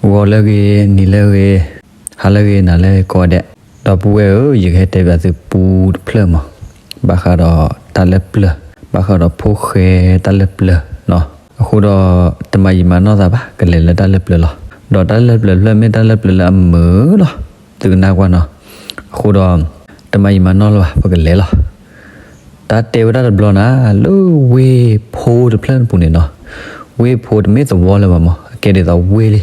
ဂီၤလၢအဂ့ၤ, နံၤလၢအဂ့ၤ, ဟါလၢအဂ့ၤ, နၤလၢအဂ့ၤကိးဂၤဒဲး, ဒီပုၢ်ဝဲၢ်ဧၢ, ယကဟဲတဲဘၣ်သုပူတဖျၢၣ်မး, ဘၣ်ဃးဒီးတၢ်လၢပျၢၤ, ဘၣ်ဃးဒီးဖိဃဲတၢ်လၢပျၢၤနီၤ. အဃိဒီး တမၤယံာ်မၤနီၢ်သးဘၣ်, ကလဲၤလၢတၢ်လၢပျၢၤလီၤ. ဒီးတၢ်လၢပျၢၤတဖျၢၣ်မ့ၢ်တၢ်လၢပျၢၤလၢအမုာ်လီၤ, သုကနၣ်ကွၢ်နီၤ. အဃိဒီး တမၤယံာ်မၤနီၢ်လၢၤဘၣ်, ပကလဲၤလီၤ. တၢ်တဲဝဲဒၣ်တဘျီနၤ, လၢဝ့ၢ်ဖိတဖျၢၣ်ပူၤန့ၣ်နီၤ, ဝ့ၢ်ဖိတမ့ၢ်သဝီလၢၤဘၣ်မး, အကဲဒ်သိးဝ့ၢ်လံ,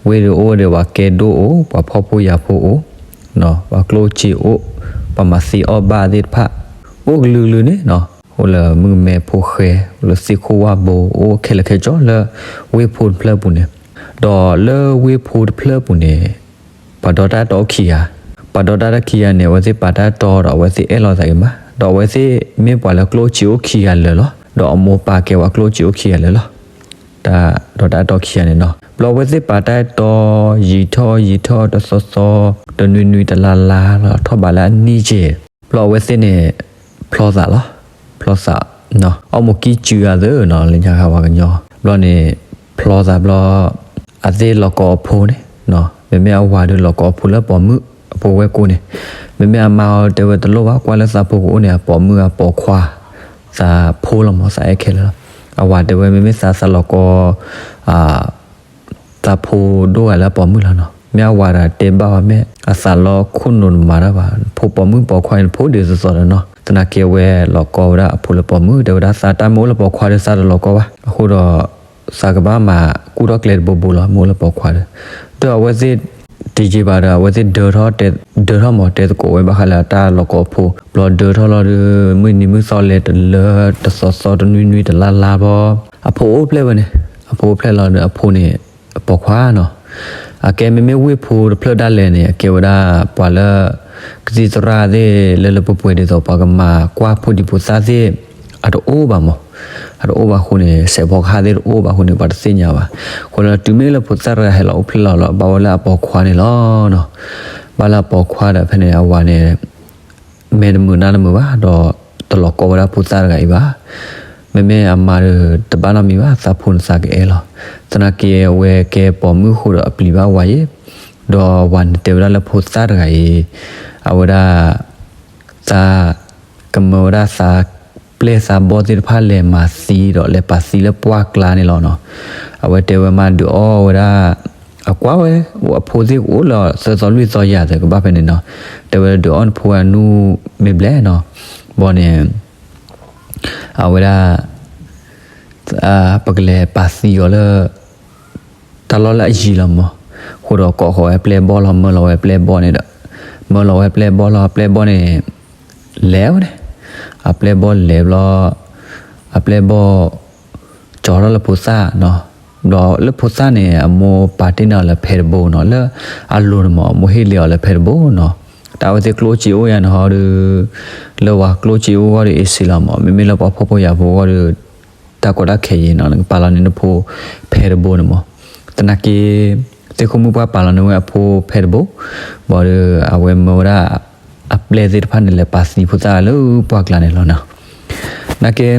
ဝ့ၢ်ဒီးအိၣ်ဝဲဒီးပှၤကဲဒိၣ်အိၣ်, ပှၤဖှီၣ်ဖိယာ်ဖိအိၣ်, ပှၤကျိၣ်စ့အိၣ်, ပှၤမၤသံအီၣ်ဘၣ်သ့ၣ်တဖၣ်, အိၣ်ကလုာ်ကလုာ်န့ၣ်နီၤ, အိၣ်လၢမုၣ်ကမဲဖိဃဲ, အိၣ်လၢသ့ၣ်ခိၣ်ဝၣ်ဘိ, အိၣ်ခဲလၢာ်ခဲဆ့လၢ ဝ့ၢ်ဖိတဖျၢၣ်ပူၤန့ၣ်, ဒီးလၢဝ့ၢ်ဖိတဖျၢၣ်ပူၤန့ၣ် ပှၤဒီတၢ်တီခံဂၤ, ပှၤဒီတၢ်တီခံဂၤန့ၣ် အဝဲသ့ၣ်ပာ်တၢ်တီဒီး အဝဲသ့ၣ်အဲၣ်လိာ်သးဂ့ၤမး, ဒီးအဝဲသ့ၣ်မ့ၢ်ပှၤလၢကျိၣ်စ့အိၣ်ခံဂၤလၢာ်လီၤ, ဒီးအမိၢ်ပာ်ကဲပှၤကျိၣ်စ့အိၣ်ခံဂၤလၢာ်လီၤ. တၢ်ဒီတၢ်တီခံဂၤန့ၣ်နီၤ, ဘျီအဝဲသ့ၣ်ပာ်တၢ်တီ ယံာ်ထီၣ်ယံာ်ထီၣ်တသီသီ, တနွံနွံတလါလါလီၤ, ထီၣ်ဘးလၢအနံၣ်ကဲ, ဘျီအဝဲသ့ၣ်န့ၣ် ဖျီသးလီၤ, ဖျီသး, အီၣ်မူးကံစုဂၤသ့နီၤ, လၢညါဃါပှၤကညီ, ဘျီန့ၣ် ဖျီသးဘျီ အသ့ၣ်လီၤကီအဖိန့ၣ်, မ့မ့ၢ်အဝၤဒီးလီၤကီအဖိလၢပိာ်မုၣ်အဖိဝဲၢ်ကိာ်န့ၣ်, မ့မ့ၢ်အမါအီၤတဲဝဲတလိၣ်ဘၣ်, ကွၢ်လၢသးဖိကအိၣ်န့ၣ် အပိာ်မုၣ်အပိာ်ခွါ, သးဖိလီၤမး, သးအဲၣ်ခဲလၢာ်လီၤ. အဝၤတဲဝဲ မ့မ့ၢ်သးသးလီၤကီ သးဖိဒိၣ်ဂၤလၢအပိာ်မုၣ်လီၤနီၤ. မ့ၢ်အဝၤဒီးတဲဘၣ်ဝဲ, မ့ၢ်အသးလီခိၣ်နူာ်တမၤတၢ်ဘၣ်, ဖိပိာ်မုၣ်ပိာ်ခွါန့ၣ် ဖိဒ်သိးသိးဒီးနီၤ. သနာ်က့ဝဲလီၤကီဝဲဒၣ်အဖိလၢပိာ်မုၣ်, တဲဝဲဒၣ် သးတၢ်မ့ၢ်အိၣ်လၢပိာ်ခွါဒီး သးတလီၤကီဘၣ်. အဃိဒီး သးကဘၣ်မၤကူၣ်ထီၣ်ကျဲတဘိဘိလီၤ, မ့ၢ်အိၣ်လၢပိာ်ခွါဒီး. ဒီးအဝဲသ့ၣ်တယံာ်ဘၣ်ဒီး အဝဲသ့ၣ်ဒၢထီၣ်တဲ, ဒၢထီၣ်မး တဲသကိးဝဲဘၣ်ဃးလၢတၢ်လီၤကီအဖိ. ဘျီဒၢထီၣ်လီၤဒီး မုၢ်နံၤမုၢ်သီလဲၤတလၢ တသီသီ တနွံနွံတလါလါဘျီ, အဖိအိၣ်ဖျဲၣ်ဝဲန့ၣ်, အဖိအိၣ်ဖျဲၣ်လီၤဒီး အဖိန့ၣ် ပိာ်ခွါနီၤ. အကဲမ့မ့ၢ်ဝ့ၢ်ဖိတဖျၢၣ်ဒၣ်လဲာ်န့ၣ် အကဲဝဲဒၣ်ပှၤလၢ ကသံၣ်သရၣ်သ့ၣ်လၢလၢပှဲၤပှဲၤဒ်သိး ပှၤကမၤကွၢ်ဖိဒံဖိသၣ်သ့ၣ် အတအိၣ်ဘၣ်မး, အတအိၣ်ဘၣ်အဃိန့ၣ် စဲးဖီကဟၣ်သ့ၣ်တအိၣ်ဘၣ်အဃိန့ၣ် ပှၤတသ့ၣ်ညါဘၣ်. အဃိဒီးတုၤမ့ၢ်လၢဖိသၣ်တဂၤဟဲလီၤအိၣ်ဖျဲၣ်လီၤလီၤ ဘၣ်ဝဲလၢအပိာ်ခွါန့ၣ်လီၤနီၤ. ဘၣ်လၢအပိာ်ခွါဒီးဖဲန့ၣ် အဝၤန့ၣ် မဲာ်တမုာ်နါတမုာ်ဘၣ်ဒီး တလီၤကီဝဲဒၣ်ဖိသၣ်တဂၤအံၤဘၣ်. မ့မ့ၢ်အမါဒီး တဘၣ်နီတမံၤဘၣ်, သးဖိန့ၣ်သးကအဲၣ်လီၤ. သနာ်က့အဝဲကဲပိာ်မုၣ်အဃိဒီးအပျံၤဘၣ်ဝၤယဲၢ်, ဒီးဝၤန့ၣ်တဲဝဲဒၣ်လၢဖိသၣ်တဂၤအံၤ အဝဲဒၣ် သး ကမၢဝဲဒၣ်သး ပျဲၢ်သးဘီၣ်သ့ၣ်တဖၣ်လဲၤမၤသံဒီးလဲၤပာ်သံလၢပှၢ်ကျါန့ၣ်လီၤနီၤ. အဝဲတဲဝဲမးဒုးအီၣ်ဝဲဒၣ် အကွၢ်ဝဲ အဖိသ့ၣ်ကအိၣ်လၢသၢသီလွံၢ်သီယၤသ့ကဘၣ်ဖဲန့ၣ်နီၤ. တဲဝဲဒုးအီၣ်နဖိအနူၢ်မ့ၢ်ဘျဲၣ်နီၤ. ဘီန့ၣ် အဝဲဒၣ် ပကလဲၤပာ်သံအီၤလၢ တၢ်လီၢ်လၢအယံၤလီၤမး. အဃိဒီးကိးဃီၤဝဲပျဲၢ်ဘီၣ်လီၤ, မၢလီၤဝဲပျဲၢ်ဘီၣ်န့ၣ်ဒီး မၢလီၤဝဲပျဲၢ်ဘီၣ်လီၤ, ပျဲၢ်ဘီၣ်န့ၣ် လဲၤဝဲန့ၣ်, အပျဲၢ်ဘီၣ်လဲၤဘျီ အပျဲၢ်ဘီၣ် ကၠီၤထီၣ်လၢဖိသၣ်နီၤ. ဒီးလၢဖိသၣ်န့ၣ် အမိၢ်ပာ်တ့ၢ်န့ၢ်အီၤလၢဖဲတဘိနီၤ, လၢအလိၤန့ၣ်မး အမိၢ်ဟ့ၣ်လီၤအီၤလၢဖဲတဘိနီၤ. တၢ်အဝဲသ့ၣ်ကျိၣ်စ့အိၣ်ယၤန့ၣ်ဟီဒီး လၢပှၤကျိၣ်စ့အိၣ်ဂီၢ်ဒီးအ့ၣ်စ့လီၤမး, မ့မ့ၢ်လၢပှၤဖှီၣ်ဖိယာ်ဖိအဂီၢ်ဒီး တၢ်ကီတၢ်ခဲအံၤနီၤ နကပာ်လီၤန့ၢ်နဖိဖဲတဘိန့ၣ်မး. သနာ်က့ သ့ၣ်ခိၣ်မုၣ်ပှၢ်ပာ်လီၤန့ၢ်ဝဲအဖိဖဲတဘိ, ဘၣ်ဒီးအဝဲမၢဝဲဒၣ် အပျဲၢ်သ့ၣ်တဖၣ်န့ၣ် လဲၤပာ်သံဖိသၣ်လၢပှၢ်ကျါန့ၣ်လီၤနီၤ. သနာ်က့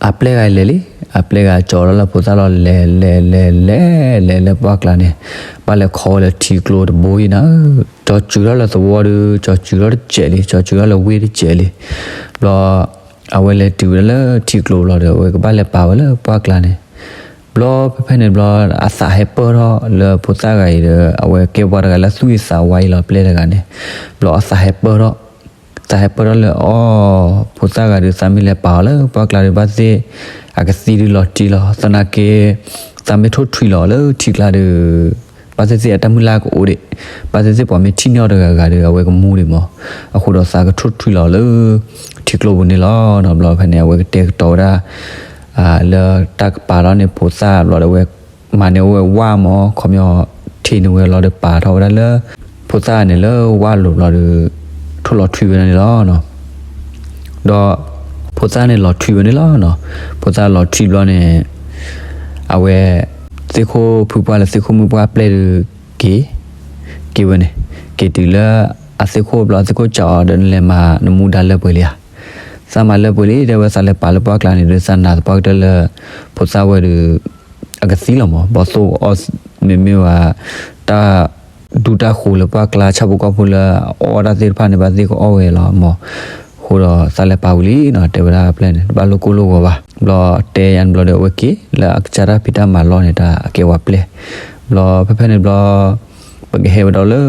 အပျဲၢ်ဂၤလဲၤလံ, အပျဲၢ်ဂၤကၠီၤထီၣ်လၢဖိသၣ်လီၤ လဲၤလဲၤလဲၤလဲၤလဲၤလၢပှၢ်ကျါန့ၣ်, ဘၣ်လဲၤခီဝဲလၢထံကျိတဘိအံၤနၤ, ကၠီၤစုၤထီၣ်လၢသဝီဒီး ကၠီၤစုၤထီၣ်တစဲးလံ, ကၠီၤစုၤထီၣ်လၢဝ့ၢ်တစဲးလံ. ဘျီ အဝဲလဲၤတုၤဝဲဒၣ်လၢထံကျိဘျီဒီး အဝဲကဘၣ်လဲၤပာ်ဝဲလၢပှၢ်ကျါန့ၣ်, ဘျီဖဲဖဲန့ၣ်ဘျီ အသးဟဲပၢၢ်ထီၣ်လၢဖိသၣ်ဂၤအံၤဒီး အဝဲကဲပှၤတဂၤလၢသူၣ်ဂ့ၤသးဝါအံၤလီၤ ပျဲၢ်တဂၤန့ၣ်, ဘျီအသးဟဲပၢၢ်ထီၣ် သးဟဲပၢၢ်ထီၣ်လၢအီၤ, ဖိသၣ်ဂၤဒီး သးမ့ၢ်လဲၤပာ်အီၤလၢပှၢ်ကျါဒီး ဘၣ်သ့ၣ် အကသံဒုးလီၤတံၢ်လီၤ. သနာ်က့ သးမ့ၢ်ထိၣ်ထွံလီၤလၢထံကျါဒီး ဘၣ်သ့ၣ်သ့ၣ်အတၢ်မုၢ်လၢ်ကအိၣ်ဒံး, ဘၣ်သ့ၣ်သ့ၣ်ပှၤမ့ၢ်ထံၣ်န့ၢ်အီၤတဂၤဂၤဒီး အဝဲကမူဒံးမး, အဃိဒီးသးကထိၣ်ထွံလီၤလၢထံကျိပူၤန့ၣ်လီၤ. ဘျီဖဲန့ၣ် အဝဲကတဲာ်ကတီၤဝဲဒၣ် လၢတၢ်ကပာ်ထီၣ်န့ၢ်ဖိသၣ်ဘျီဒီး အဝဲမၤန့ၢ်ဝဲဝၣ်မး ခီပညီ ထံၣ်န့ၢ်ဝဲလီၤဒီးပာ်ထီၣ်ဝဲဒၣ်လၢ ဖိသၣ်န့ၣ်လၢဝၣ်လိၤဘျီဒီး ထိၣ်လီၤထွံဝဲဒၣ်န့ၣ်လီၤ. ဒီးဖိသၣ်န့ၣ်လီၤထွံဝဲန့ၣ်လီၤ. ဖိသၣ်လီၤထွံဘျီန့ၣ် အဝဲ သ့ၣ်ခိၣ်ဖုပှၢ်လၢသ့ၣ်ခိၣ်မုၣ်ပှၢ်ပျဲၢ်ဒီးက့ၤ က့ၤဝဲန့ၣ်, က့ၤတုၤလၢအသ့ၣ်ခိၣ်ဘျီ အသ့ၣ်ခိၣ်စံးအီၤဒီး နလဲၤမၤနမူဒါလၢပှဲၤလံဧါ. သးမၤလၢပှဲၤလံ တဲဝဲ သးလဲၤပာ်လၢပှၢ်ကျါန့ၣ်ဒီး သးနာ်သပှၢ်ကတၢၢ်လၢ ဖိသၣ်ဝဲဒီး အကသံလီၤမး. ဘီသိၣ်အီၣ် မ့မ့ၢ်ဝဲ တၢ် ဒူၣ်တၢ်ဃိၤလၢပှၢ်ကျါ ဆၣ်ဖိကီၢ်ဖိလၢအအီၣ်တၢ်သ့ၣ်တဖၣ်န့ၣ် ဘၣ်သ့ၣ်ကအီၣ်ဝဲလီၤမး. အဃိဒီးသးလဲၤပာ်ဝံၤလံနီၤ, တဲဝဲဒၣ်အပျဲၢ်န့ၣ် တဘၣ်လိၣ်ကိၢ်လိၣ်ဂီၤဘၣ်. ဘျီတဲယၤန့ၣ်ဘျီဒီး အဝဲက့ၤလၢအကစၢ်တၢ်ဖံးတၢ်မၤလီၢ်န့ၣ် တၢ်ကဲဝဲပျဲၢ်. ဘျီဖဲဖဲန့ၣ်ဘျီ ပကဟဲဝဲဒီးလၢ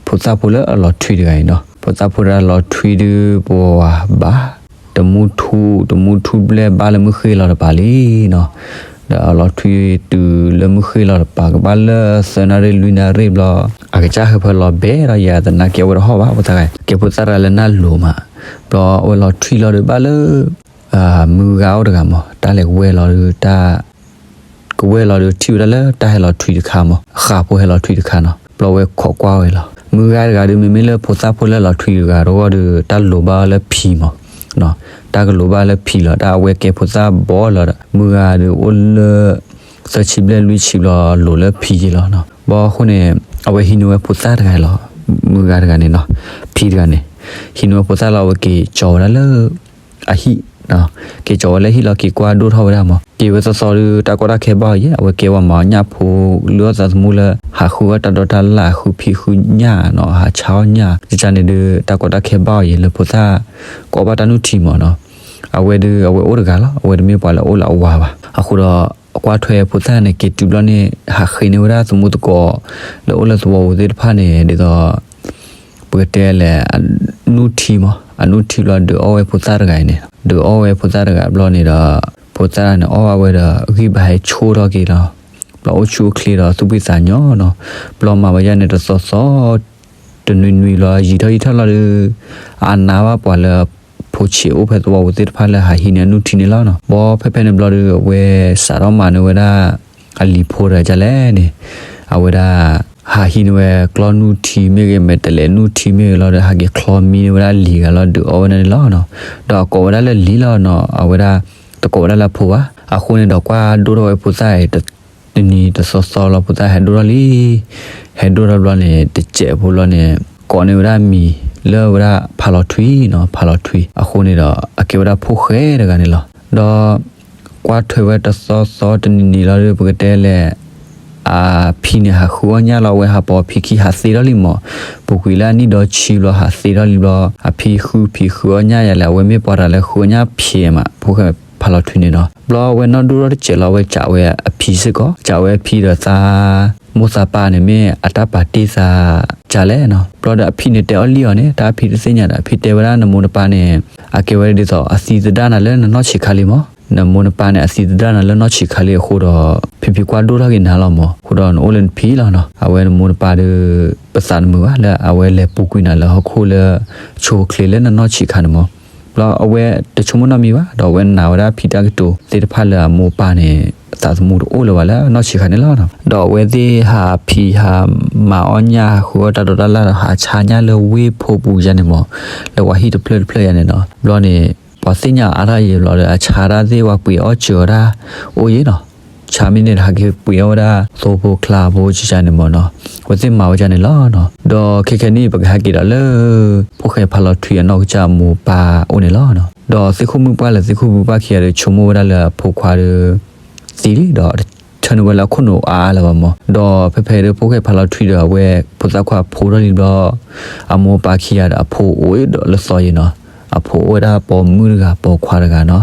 ဖိသၣ်ဖိလၢအလီၤထွံတဂၤအံၤနီၤ. ဖိသၣ်ဖိလၢအလီၤထွံဒုး ပဝဲဘၣ် တမူထူ တမူထူဘျဲၣ်ဘၣ်လၢမုၢ်ဃ့ၢ်လီၤတပၤလံနီၤ. ဒီးအလီၤထွံတုၤလၢမုၢ်ဃ့ၢ်လီၤတပၤ ကဘၣ်လၢသၢနၣ်ရံၣ်လွံၢ်နၣ်ရံၣ်ဘျီ အကစၢ်ဟၢဖၢလီၤဘဲဒီး ယၤသနာ်က့အဝဲတဟီၣ်ဘၣ် ဖိသၣ်ဂၤ ကဲဖိသၣ်တဂၤလၢနၢ်လိၤမး. ဘျီအဝဲလီၤထွံလီၤဒုးဘၣ်လၢ မုၢ်ဂၤအိၣ်တဂၤမး တၢ်လဲၤကဝဲၢ်လီၤဒုး တၢ် ကဝဲၢ်လီၤဒုးထံၣ်ဝဲဒၣ်လၢတၢ်ဟဲလီၤထွံတခါမး, ဃးဖိဟဲလီၤထွံတခါနီၤ. ဘျီဝဲခိးကွၢ်ဝဲလီၤ. မုၢ်ဂၤတဂၤဒုး မ့မ့ၢ်လၢဖိသၣ်ဖိလၢလီၤထွံတဂၤတဂီၢ်ဒုး တၢ်လိၤဘၣ်လၢဖံမး, တၢ်ကလိၤဘၣ်လၢဖံလီၤ. တၢ်အဝဲကဲဖိသၣ်ဘီလီၤဒီး မုၢ်ဂၤဒုးအိၣ်လၢ သၢဆံဘျဲၣ်လွံၢ်ဆံဘျီလိၤလၢဖံယ့လီၤနီၤ. ဘျီအဃိန့ၣ် အဝဲဟံးန့ၢ်ဝဲဖိသၣ်တဂၤလီၤ. မုၢ်ဂၤတဂၤန့ၣ်နီၤ, ဖံတဂၤန့ၣ် ဟံးန့ၢ်ဝဲဖိသၣ်လီၤ. အဝဲက့ၤကၠီၤဝဲဒၣ်လၢ အဟံၣ်, က့ၤကၠီၤဝဲလၢဟံၣ်လီၤ က့ၤကွၢ်ဒိၣ်ထီၣ်ဝဲဒၣ်မး. က့ၤဝဲသီသီဒုး တၢ်ကီတၢ်ခဲဘၣ်အီၤယဲ, အဝဲကဲဝဲမၤအီၣ်ညၣ်ဖိ လုၢ်အီၣ်သးသမူလၢ ဟးဃုအီၣ်တၢ်ဒိးတၢ်လၢ် ဃုဖံးဃုညၣ်နီၤ, ဟးဆါအီၣ်ညၣ် ကကန့ၣ်ဒုး တၢ်ကီတၢ်ခဲဘၣ်အီၤယဲလၢဖိသၣ် ကအီၣ်ဘၣ်တၢ်နုၢ်ထံမးနီၤ. အဝဲဒုး အဝဲအိၣ်တဂၤလီၤ, အဝဲတမ့ၢ်ပှၤလၢအအိၣ်လၢအဝၤဘၣ်. အဃိဒီး ကွၢ်ထွဲဖိသၣ်န့ၣ် က့ၤတုၤဘျီန့ၣ် ဟးဃ့န့ၢ်ဝဲဒၣ်သမူသကိး လၢအိၣ်လၢသဝီပူၤသ့ၣ်တဖၣ်န့ၣ် ဒ်သိး ပကတဲလဲၣ် အနုၢ်ထံမး, အနုၢ်ထံဘျီ ဒုးအီၣ်ဝဲဖိသၣ်တဂၤအံၤန့ၣ်, ဒုးအီၣ်ဝဲဖိသၣ်တဂၤဘျီန့ၣ်ဒီး ဖိသၣ်န့ၣ်အီၣ်ဝဲဒီး ဂံၢ်ဘါဟဲဆိၣ်ထီၣ်က့ၤလီၤ. ဘျီအိၣ်ဆူၣ်အိၣ်ချ့ဒီးသူၣ်ဖှံသးညီနီၤ. ဘျီမၤဝဲဒ်န့ၣ် တသီသီ တနွံနွံလီၤ ယံာ်ထီၣ်ယံာ်ထီၣ်လီၤဒုး အနာ်ဘၣ်ပှၤလၢ ဖိဆံးအိၣ်ဖဲသဝီပူၤသ့ၣ်တဖၣ်လၢဟးဟံးန့ၢ်အနုၢ်ထံန့ၣ်လီၤနီၤ. ဘျီဖဲဖဲန့ၣ်ဘျီဒုး အဝဲစးထီၣ်မၤန့ၢ်ဝဲဒၣ် အလံၤဖိတဂၤဒ်လဲၣ်န့ၣ်, အဝဲဒၣ် ဟးဟံးန့ၢ်ဝဲကျီနုၢ်ထံမ့ၢ်ဂ့ၤ မဲာ်တဲးလဲးနုၢ်ထံမ့ၢ်ဂ့ၤလီၤဒီး ဟးက့ၤချီမံန့ၢ်ဝဲဒၣ်လံၤဂၤလီၤ ဒုးအီၣ်ဝဲဒၣ်န့ၣ်လီၤနီၤ. ဒီးအကိးဝဲဒၣ်လၢလံၤလီၤနီၤ, အဝဲဒၣ် တကိးဝဲဒၣ်လၢအဖိဘၣ်. အဃိန့ၣ်ဒီးကွၢ်ဒိၣ်ထီၣ်ဝဲဖိသၣ်အံၤ တနံၤတသီသီလီၤ ဖိသၣ်ဟဲဒိၣ်ထီၣ်လံ. ဟဲဒိၣ်ထီၣ်ဘျီန့ၣ် တစဲးဖိလီၤန့ၣ် ကိးန့ၢ်ဝဲဒၣ်မံၤလၢဝဲဒၣ်ဖးလီၤထွံနီၤ, ဖးလီၤထွံ. အဃိန့ၣ်ဒီး အကဲဝဲဒၣ်ဖိၣ်ဃဲတဂၤန့ၣ်လီၤ. ဒီး ကွၢ်ထွဲဝဲတသီသီတနံၤနံၤလီၤဒီး ပကတဲလဲၣ် အဖံန့ၣ်ဟးဃုအီၣ်ညၣ်လီၤ, အဝဲဟးပိာ်အဖံခံ ဟးသ့ထီၣ်လံမး. ပူၤကွံာ်လၢအနံၣ်ဒီဆံဘျီ ဟးသ့ထီၣ်လံဘျီ အဖံဃုဖံးဃုအီၣ်ညၣ်ယၤလဲၣ်, အဝဲမ့ၢ်ပှၤတဂၤလၢဃုအီၣ်ညၣ်ဖံးမး, ဖိၣ်ဃဲဖးလီၤထွံန့ၣ်နီၤ. ဘျီအဝဲနီၢ်ဒိၣ်ထီၣ်တစဲးလီၤ အဝဲကးဝဲအဖံစ့ၢ်ကီး, ကးဝဲအဖံဒီးသး မိၢ်သးပၢ်န့ၣ် မ့ၢ်အတၢ်ပာ်တ့ၢ်သးကလဲၣ်နီၤ. ဘျီဒီးအဖံန့ၣ်တဲအီၤလံအီၤန့ၣ် တၢ်အဖံတသ့ၣ်ညါဒီး အဖံတဲဝဲဒၣ် နမိၢ်နပၢ်န့ၣ် အကဲဝဲဒ်သိးအသံသဒၣ်နၤလၢနနီၢ်ဆံးခါလံမး. နမိၢ်နပၢ်န့ၣ် အသံသဒၣ်နၤလၢနီၢ်ဆံးခါလံအဃိဒီး ဖံဖံကွၢ်ဒိၣ်ထီၣ်က့ၤနၤလီၤမး. အဃိဒီးနအိၣ်လၢနဖံလီၤနီၤ. အဝဲနမိၢ်နပၢ်ဒီး ပသးတမုာ်ဘၣ်လၢအဝဲလဲၤပူၤကွံာ်နၤလၢဟီၣ်ခိၣ်လၢ ဆိချ့လၢနနီၢ်ဆံးခါန့ၣ်မး. ဘျီအဝဲတဆိကမိၣ်နီတမံၤဘၣ်, ဒီးအဝဲနာ်ဝဲဒၣ်ဖံတၢ်ကတိၤသ့ၣ်တဖၣ်လၢအမိၢ်ပၢ်န့ၣ် သးသမူတအိၣ်လၢၤဘၣ်လၢနီၢ်ဆံးခါန့ၣ်လီၤ. ဒီးအဝဲသ့ၣ်ဟးဖံးဟးမၤအီၣ်ညၣ် ဟးဃုအီၣ်တၢ်ဒိးတၢ်လၣ်ဒီး ဟးဆါညၣ်လၢဝ့ၢ်ဖိပူၤယါန့ၣ်မး, လၢပှၤဟံၣ်တဖျၢၣ်တဖျၢၣ်ယါန့ၣ်နီၤ. ဘျီန့ၣ် ပှၤသ့ၣ်ညါအါထီၣ်ယံာ်ဘျီဒီး အဆါတၢ်သ့ၣ် ပှၤပှ့ၤအီၣ်စၢၤအီၣ်တၢ်အိၣ်ယံာ်နီၤ. ဆါမ့ၢ်န့ၣ်ဒီး ဟးက့ၤပှ့ၤအီၣ်ဝဲဒၣ်သိဖိချါဖိကကန့ၣ်မးနီၤ. အဝဲသ့ၣ်မၤဝဲဒ်န့ၣ်လီၤနီၤ. ဒီးခဲခဲနံၣ် ပကဟဲက့ၤဒီးလၢ ဖိၣ်ဃဲဖးလီၤထွံအနီၢ်ကစၢ်အမိၢ်ပၢ်အိၣ်န့ၣ်လီၤနီၤ. ဒီးသ့ၣ်ခိၣ်မုၣ်ပှၢ်လၢသ့ၣ်ခိၣ်မုၣ်ပှၢ်ခံဂၤဒီး ဆိကမိၣ်ဝဲဒၣ်လၢအဖိခွါဒီး သံလံ ဒီးထၢနုာ်ဝဲလၢအခိၣ်နူာ်အါအါလၢၤဘၣ်မး. ဒီးဖဲဖဲဒီး ဖိၣ်ဃဲဖးလီၤထွံဒီး အဝဲဖိသၣ်ခွါဖိထီၣ်လံဘျီ အမိၢ်ပၢ်ခံဂၤဒီး အဖိအိၣ်ဒီးလၢသီယံာ်နီၤ. အဖိအိၣ်ဝဲဒၣ်ပိာ်မုၣ်တဂၤ ပိာ်ခွါတဂၤနီၤ.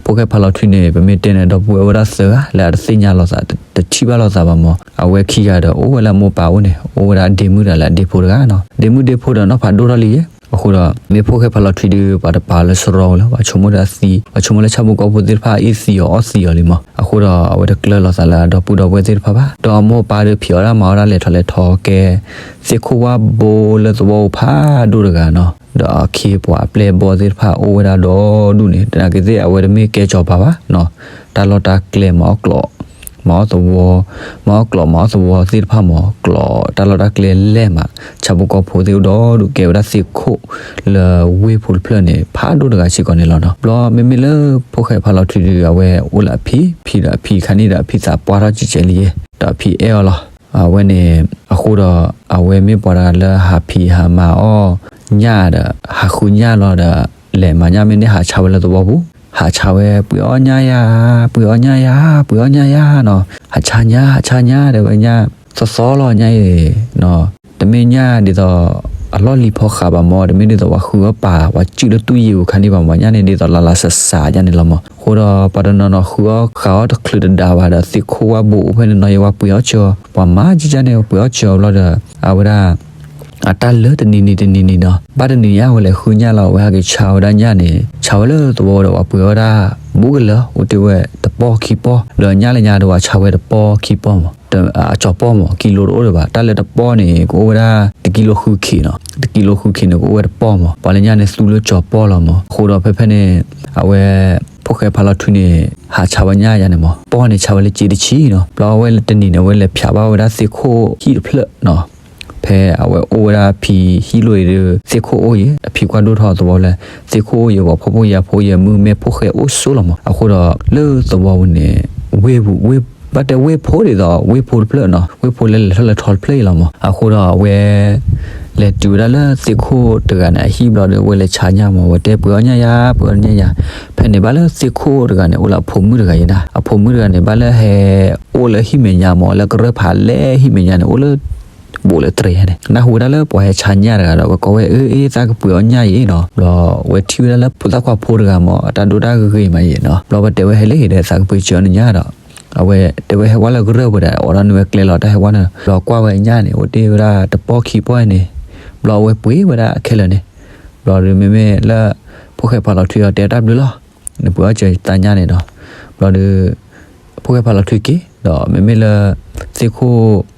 ဖိၣ်ဃဲဖးလီၤထွံန့ၣ် ပမ့ၢ်တဲန့ၣ် ဒီပုၢ်ဝဲၢ်ဝဲဒၣ်သၢဂၤ လၢအတသ့ၣ်ညါလိာ်သး တထံၣ်ဘၣ်လိာ်သးဘၣ်မး. အဝဲခံဂၤဒီး အိၣ်ဝဲလၢအမိၢ်ပၢ်အိၣ်န့ၣ် အိၣ်ဝဲဒၣ်ဒ့မုၣ်တဂၤလၢအဒ့ဖိတဂၤနီၤ. ဒ့မုၣ်ဒ့ဖိဒီးနီၢ်ဖးဒိၣ်ထီၣ်လံယဲ. အဃိဒီး မ့ၢ်ဖိၣ်ဃဲဖးလီၤထွံဒီး ပှၤတပာ်လၢစရီလၢၤဘၣ်, ဆိကမိၣ်ဒီးအသံ, ပှၤဆိကမိၣ်လၢဆၣ်ဖိကီၢ်ဖိသ့ၣ်တဖၣ်အ့ၣ်သံအီၤအီၣ်သံအီၤလံမး. အဃိဒီး အဝဲတကျၢၤလိာ်သးလၢအဒီပုၢ်ဒီဝဲၢ်သ့ၣ်တဖၣ်ဘၣ်. ဒီးအမိၢ်အပၢ်ဒီး ဖံးအီၣ်တၢ်မၤအီၣ်တၢ် လဲၤထီၣ်လဲၤထီကဲ သ့ၣ်ခိၣ်ဝၣ်ဘိလၢသဝီပူၤဖးဒိၣ်တဂၤနီၤ. ဒီးအခ့အပှၤအပျဲၢ်အဘီၣ်သ့ၣ်တဖၣ်အိၣ်ဝဲဒၣ်ဒီဒူၣ်န့ၣ် သနာ်က့သ့ၣ် အဝဲတမ့ၢ်ကဲစီၤပၤဘၣ်နီၤ. တၢ်လီၢ်တၢ်ကျဲမၤအီၣ်ကျိး မၤအီၣ်သဝီ, မၤအီၣ်ကျိးမၤအီၣ်သဝီသ့ၣ်တဖၣ်မး, ကျိးတၢ်လီၢ်တၢ်ကျဲလဲၢ်မး, ဆၣ်ဖိကီၢ်ဖိသ့ၣ်အိၣ်ဒီဒူၣ် ကဲဝဲဒၣ်သ့ၣ်ခိၣ်လၢဝ့ၢ်ဖိတဖျၢၣ်န့ၣ် ဖးဒိၣ်တဂၤစ့ၢ်ကီးန့ၣ်လီၤနီၤ. ဘျီမ့မ့ၢ်လၢဖိၣ်ဃဲဖးလီၤထွံဒီး အဝဲအိၣ်လၢအဖံ, ဖံဒီးအဖံခါန့ၣ်ဒီး အဖံသးပှၢ်ထီၣ်ကဲကဲလံယဲ, ဒီးအဖံအဲၣ်အီၤလီၤ. အဝဲန့ၣ် အဃိဒီး အဝဲမ့ၢ်ပှၤတဂၤလၢဟးဖံးဟးမၤအီၣ်ညၣ်ဒီး ဟးဃုညၣ်လီၤဒီး လဲၤမၤညၣ်မ့ၢ်န့ၢ်ဟးဆါဝဲလၢသဝီပူၤ ဟးဆါဝဲ ပှ့ၤအီၣ်ညၣ်ယၤ, ပှ့ၤအီၣ်ညၣ်ယၤ, ပှ့ၤအီၣ်ညၣ်ယၤနီၤ, ဟးဆါညၣ်, ဟးဆါညၣ် တဲဝဲညၣ်, သီသီလီၤညၣ်အံၤနီၤ, တမ့ၢ်ညၣ်ဒ်သိး အလီၢ်လံၤဖီဃးဘၣ်မၢ်, တမ့ၢ်ဒ်သိးပှၤဃုအီၣ်ပာ် ပှၤစုၣ်လၢတူၢ်ယံၤပူၤခါန့ၣ်ဘၣ်မၢ်, ညၣ်န့ၣ်ဒ်သိးလါလါစးစးညၣ်န့ၣ်လီၤမၢ်. အဃိဒီးပှၤတနီၤနီၤဃုအီၣ်ဃုအီၣ်တချုးတဒါဘၣ်ဒီး သ့ၣ်ခိၣ်ဝၣ်ဘိအိၣ်ဖဲန့ၣ်နီၤ ယဝဲပှ့ၤအီၣ်စၢၤ, ပှၤမၤကကၢ်န့ၣ် ပှ့ၤအီၣ်စၢၤအီၤဘျီဒီး အဝဲဒၣ် အတၢ်လၢတနံၤနံၤတနံၤနံၤနီၤ, ဘၣ်တနံၤညါဝဲလဲၤဃုညၣ်လီၤ အဝဲဟဲက့ၤဆါဝဲဒၣ်ညၣ်န့ၣ် ဆါဝဲလၢသဝီဒီး ပှၤပှ့ၤအီၣ်ဒၣ် ဘူးကလၢာ် အိၣ်တ့ၢ်ဝဲတပီၢ်ခံပီၢ်, ဒီးညၣ်လၢညါဒီးပှၤဆါဝဲတပီၢ်ခံပီၢ်မၢ်, အကၠီၤပီၢ်မၢ် ကံလိတအိၣ်ဒီးဘၣ်, တၢ်လၢတပီၢ်န့ၣ် ကအိၣ်ဝဲဒၣ်တကံလိဃုခံနီၤ, တကံလိဃုခံန့ၣ် ကအိၣ်ဝဲတပီၢ်မၢ်, ပှၤလၢညၣ်န့ၣ်သူလၢကၠီၤပီၢ်လီၤမၢ်. အဃိဒီးဖဲဖဲန့ၣ် အဝဲ ဖိၣ်ဃဲဖးလီၤထွံန့ၣ် ဟးဆါဝဲညၣ်ယါန့ၣ်မၢ်, ပီၢ်န့ၣ်ဆါဝဲလၢက့တဆံနီၤ, ဘျီအဝဲတနံၤန့ၣ် အဝဲလဲၤဖၠးဘၣ်ဝဲဒၣ်သ့ၣ်ခိၣ်ဟံၣ်တဖျၢၣ်နီၤ, ဖဲအဝဲအိၣ်ဝဲဒၣ်ဖံဟံၣ်လိၢ်အံၤဒီး သ့ၣ်ခိၣ်အိၣ်ယဲၤ အဖံကွၢ်ဒိၣ်ထီၣ်သဝီလၢ သ့ၣ်ခိၣ်အိၣ်ယဲၤ ပှၤဖှီၣ်ဖိယာ်ဖိယဲၤ မုၢ်မဲၢ်ဖိၣ်ဃဲအိၣ်ဆိးလီၤမၢ်. အဃိဒီးလၢသဝီပူၤန့ၣ် ဝ့ၢ်ပူၤ ဝ့ၢ် ဘၣ်တဲဝ့ၢ်ဖိဒ်သိး ဝ့ၢ်ဖိတဖျၢၣ်နီၤ, ဝ့ၢ်ဖိလၢလဲၤထီၣ်လဲၤထီတဖျၢၣ်အံၤလီၤမၢ်. အဃိဒီးအဝဲ လဲၤတုၤဝဲဒၣ်လၢသ့ၣ်ခိၣ်တဂၤန့ၣ်အဟံၣ်ဘျီဒီး အဝဲလဲၤဆါညၣ်မၢ်, အဝဲတဲပှ့ၤအီၣ်ညၣ်ယါ ပှ့ၤအီၣ်ညၣ်ယါ. ဖဲန့ၣ်ဘၣ်လၢသ့ၣ်ခိၣ်တဂၤန့ၣ် အိၣ်လၢအဖိမုၣ်တဂၤယဲဒၣ်, အဖိမုၣ်တဂၤန့ၣ်ဘၣ်လၢဟဲအိၣ်လၢဟံၣ်မဲာ်ညါမၢ်, လၢကရၢၢ်ဖးလဲၢ်ဟံၣ်မဲာ်ညါန့ၣ် အိၣ်လၢ ဘူးလၢတြဲၤန့ၣ် နၢ်ဟူဝဲဒၣ်လၢပှၤဟဲဆါညၣ်တဂၤဒီး အဝဲကိးဝဲ အ့ အ့ သးကပှ့ၤအီၣ်ညၣ်အံၤနီၤ. ဘျီဝဲထံၣ်ဝဲဒၣ်လၢဖိသၣ်ခွါဖိတဂၤမၢ် အတၢ်ဒိၣ်တၢ်ဂ့ၤမးယဲနီၤ. ဘျီပတဲဝဲဟဲလၢဟံၣ်ဒီး သးကပှ့ၤစၢၤအီၤနညၣ်ဒီး အဝဲတဲဝဲဟဲဝဲလၢကရၢၢ်ပူၤဒီး အိးထီၣ်န့ၢ်ဝဲကျဲလီၤ တၢ်ဟဲဝဲန့ၣ်, ဘျီကွၢ်ဝဲညၣ်န့ၣ် အိၣ်တ့ၢ်ဝဲဒၣ်တပီၢ်ခံပီၢ်န့ၣ်, ဘျီအဝဲပှ့ၤဝဲဒၣ်ခဲလၢာ်န့ၣ်. ဘျီဒီးမ့မ့ၢ်လၢ ဖိၣ်ဃဲဖးလီၤထွံအီၤတဲတၢ်ဘျုးလီၤ, နပှ့ၤအီၣ်စၢၤသးညၣ်န့ၣ်ဒီး, ဘျီဒီး ဖိၣ်ဃဲဖးလီၤထွံက့ၤ ဒီးမ့မ့ၢ်လၢ သ့ၣ်ခိၣ်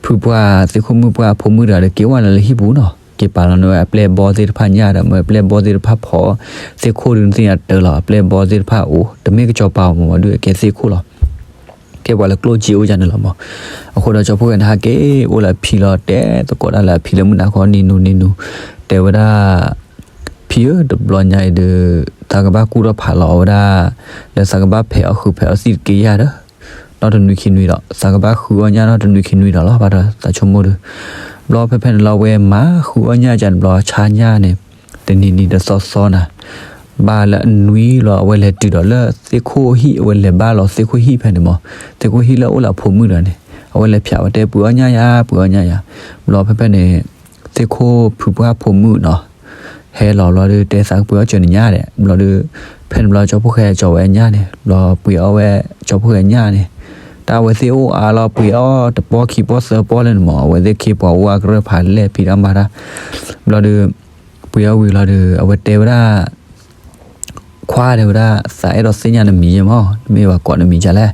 ဖုပှၢ် သ့ၣ်ခိၣ်မုၣ်ပှၢ်အဖိမုၣ်တဂၤဒီး က့ၤဝဲလၢဟံၣ်ပူၤနီၤ, က့ၤပာ်လီၤန့ၢ်ဝဲအပျဲၢ်ဘီသ့ၣ်တဖၣ်ညၣ်ဒီး မ့ၢ်အပျဲၢ်ဘီသ့ၣ်တဖၣ်ဖီၣ် သ့ၣ်ခိၣ်ဒုးနသ့ၣ်ညါတၢ်လီၤ, အပျဲၢ်ဘီသ့ၣ်တဖၣ်အိၣ် တမ့ၢ်ကစီၤပၤအီၤမၢ် ဒုးအကဲသ့ၣ်ခိၣ်လီၤ. ကဲပှၤလၢကျိၣ်စ့အိၣ်ယါန့ၣ်လီၤမၢ်. အဃိဒီးကၠီဖိၣ်ဃဲန့ၣ် ဟးက့ၤအိၣ်လၢအဖံလီၤ တဲသကိးတၢ်လၢအဖံလၢမုၢ်နၤခီနံၤနူၤနံၤနူၤ, တဲဝဲဒၣ် ဖံဧၢ တဘျီညါအံၤဒီး သးကဘၣ်ကူၣ်ထီၣ်ဖးလီၤဝဲဒၣ် လၢသးကဘၣ်ဖဲးအီၣ်ဃုာ်ဖဲးအီၣ်သံၣ်တက့ၢ်ယါဒီး နီၢ်တနွံခံနွံဒီး သးကဘၣ်ဃုအီၣ်ညၣ်နီၢ်တနွံခံနွံဒီးလီၤ ဘၣ်ဒီးသးဆိကမိၣ်ဒီး, ဘျီဖဲဖဲန့ၣ်လီၤ အဝဲမၤဃုအီၣ်ညၣ်ကန့ၣ် ဘျီဆါညၣ်န့ၣ် တနံၤနံၤတသီသီနၤ, ဘၣ်လၢအနွံလီၤ အဝဲလဲၤတုၤဒီးလၢသ့ၣ်ခိၣ်ဟံၣ် အဝဲလဲၤဘၣ်လီၤသ့ၣ်ခိၣ်ဟံၣ်ဖဲန့ၣ်မၢ်, သ့ၣ်ခိၣ်ဟံၣ်လၢအိၣ်လၢအဖိမုၣ်တဂၤန့ၣ် အဝဲလဲၤဖၠးဝဲတဲ ပှ့ၤအီၣ်ညၣ်ယါ ပှ့ၤအီၣ်ညၣ်ယါ, ဘျီဖဲဖဲန့ၣ် သ့ၣ်ခိၣ်ဖုပှၢ်ဖိမုၣ်နီၤ, ဟဲလီၤဘျီဒီး တဲသးကပှ့ၤအီၣ်စၢၤနညၣ်ဒဲး, ဘျီဒီး ဖဲန့ၣ်ဘျီကၠီဖိၣ်ဃဲကၠီဝဲညၣ်န့ၣ်, ဘျီပှ့ၤအီၣ်ဝဲကၠီဖိၣ်ဃဲညၣ်န့ၣ်, တၢ်အဝဲသ့ၣ်အိၣ်အါလီၤ ပှ့ၤအီၣ်တပီၢ်ခံပီၢ်သၢပီၢ်လၢန့ၣ်မၢ်, အဝဲသ့ၣ်ခ့ပှၤအိၣ်အကရၢၢ်ဖးလဲၢ်ဖံးတၢ်မၤတၢ်, ဘျီဒီး ပှ့ၤအီၣ်ဝံၤလီၤဒီး အဝဲတဲဝဲဒၣ် ခွါတဲဝဲဒၣ် သးအဲၣ်ဒိးသ့ၣ်ညါနမံၤယဲမၢ်, နမ့ၢ်ဘၣ်ကိးနမံၤဒ်လဲၣ်.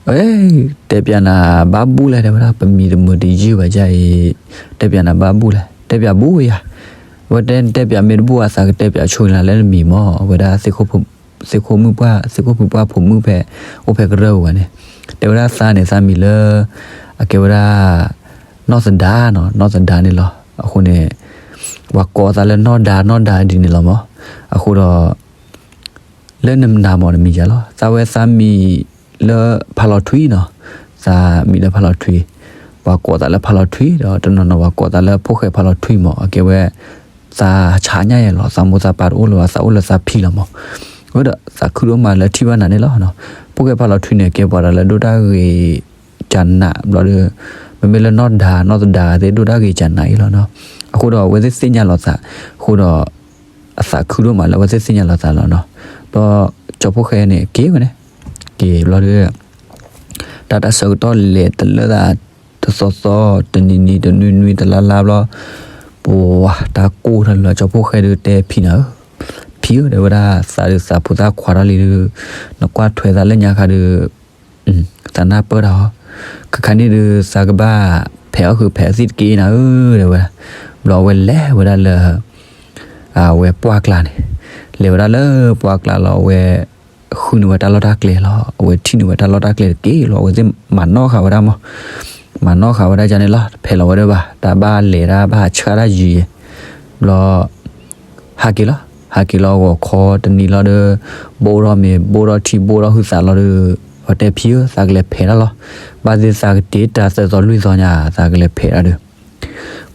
အ့ တဲပျးနၤဘၣ်ဘူၣ်လဲၣ် တဲဝဲဒၣ် ပမံၤတမုာ်တယုၢ်ဘၣ်ဒ်အံၤ, တဲပျးနၤဘၣ်ဘူၣ်လဲၣ်, တဲပျးဘူၣ်ယၤ, အဝဲတဲ တဲပျးမ့ၢ်တဘူၣ် အသးကတဲပျးဆိလၢနမံၤမၢ်, အဝဲဒၣ် သ့ၣ်ခိၣ်မုၣ်ပှၢ် သ့ၣ်ခိၣ်ဖုပှၢ်ဖိမုၣ်ဖဲ အိၣ်ဖဲကရၢၢ်ဝဲန့ၣ်, တဲဝဲဒၣ်သးန့ၣ် သးမံၤလၢ အကဲဝဲဒၣ် နီၢ်သဒါနီၤ, နီၢ်သဒါန့ၣ်လီၤ. အဃိန့ၣ် ပှၤကိးသးလၢနီၢ်ဒါ နီၢ်ဒါဒ်န့ၣ်လီၤမၢ်. အဃိဒီး လၢနမနၤမၢ် နမံၤယၤလီၤ. သးဝဲသးမံၤလၢဖးလီၤထွံနီၤ, သးမံၤလၢဖးလီၤထွံ, ပှၤကိးသးလၢဖးလီၤထွံဒီး တနီၤနီၤပှၤကိးသးလၢဖိၣ်ဃဲဖးလီၤထွံမၢ်. အကဲဝဲ သးဆါညၣ်ယဲလီၤ, သးမိၢ်သးပၢ်တအိၣ်လၢၤဘၣ်, သးအိၣ်လၢသးဖံလီၤမၢ်. အဃိဒီး သးခုဒိၣ်မးလၢထံၣ်ဘၣ်နၤန့ၣ်လီၤ. ဖိၣ်ဃဲဖးလီၤထွံန့ၣ် ကဲပှၤတၢ်လၢဒိၣ်တၢ်ဂ့ၤ ကနးဘျီဒီး မ့မ့ၢ်လၢနီၢ်ဒါ နီၢ်သဒါသ့ၣ်ဒိၣ်တၢ်ဂ့ၤကနးအံၤလီၤနီၤ. အဃိဒီးအဝဲသ့ၣ်သ့ၣ်ညါလီၤသး, အဃိဒီး အသးခုဒိၣ်မးလၢအဝဲသ့ၣ်သ့ၣ်ညါလီၤသးလီၤနီၤ. ဒီးကၠီဖိၣ်ဃဲန့ၣ် က့ၤဝဲန့ၣ်, က့ၤဘျီဒီး တၢ်တၢ်ဆၢကတီၢ်လဲၤတလၢသး တသီသီ တနံၤနံၤ တနွံနွံ တလါလါဘျီ, ပှၤတၢ်ကိၢ်ထီၣ်လၢကၠီဖိၣ်ဃဲဒီးတဲဖံနၤဧၢ, ဖံဧၢ တဲဝဲဒၣ် သးဒီးသးဖိသၣ်ခွါထီၣ်လံဒီး နကွၢ်ထွဲသးလၢညါခါဒီး သးနၢ်ပၢၢ်တၢ်အီၤ, ခါခါန့ၣ်ဒီး သးကဘၣ်ဖဲးအီၣ်ဃုာ်ဖဲးအီၣ်သံၣ်တက့ၢ်နၤဧၢ တဲဝဲဒၣ်. ဘျီအဝဲလဲၤဝဲဒၣ်လၢ အဝဲပှၢ်ကျါန့ၣ်, လဲၤဝဲဒၣ်လၢပှၢ်ကျါလီၤ အဝဲ ဃုန့ၢ်ဝဲတၢ်လီၢ်တၢ်ကျဲလီၤ, အဝဲထံၣ်န့ၢ်ဝဲတၢ်လီၢ်တၢ်ကျဲတက့ၢ်လီၤ, အဝဲသ့ၣ်မၤနီၣ်ဃာ်ဝဲဒၣ်မၢ်, မၤနီၣ်ဃာ်ဝဲဒၣ်ဒ်န့ၣ်လီၤ, တဖဲးလီၤဝဲဒၣ်ဘၣ်, တၢ်ဘၣ်လဲၤတၢ်ဘၣ်ဆှၣ်တၢ်ယံၤယဲ, ဘျီ ဟးက့ၤလီၤ, ဟးက့ၤလီၤဂီၤခီတနံၤလီၤဒီး ဘိၣ်ထီၣ်မ့ၤ ဘိၣ်ထီၣ်ထံ ဘိၣ်ထီၣ်ဟုသးလီၤဒီး ပှၤတဲဖံဧၢ သးကလဲၤဖဲးတၢ်လီၤ, ဘၣ်သ့ၣ်သးကတ့တၢ်သၢသီလွံၢ်သီညါ သးကလဲၤဖဲးတၢ်ဒီး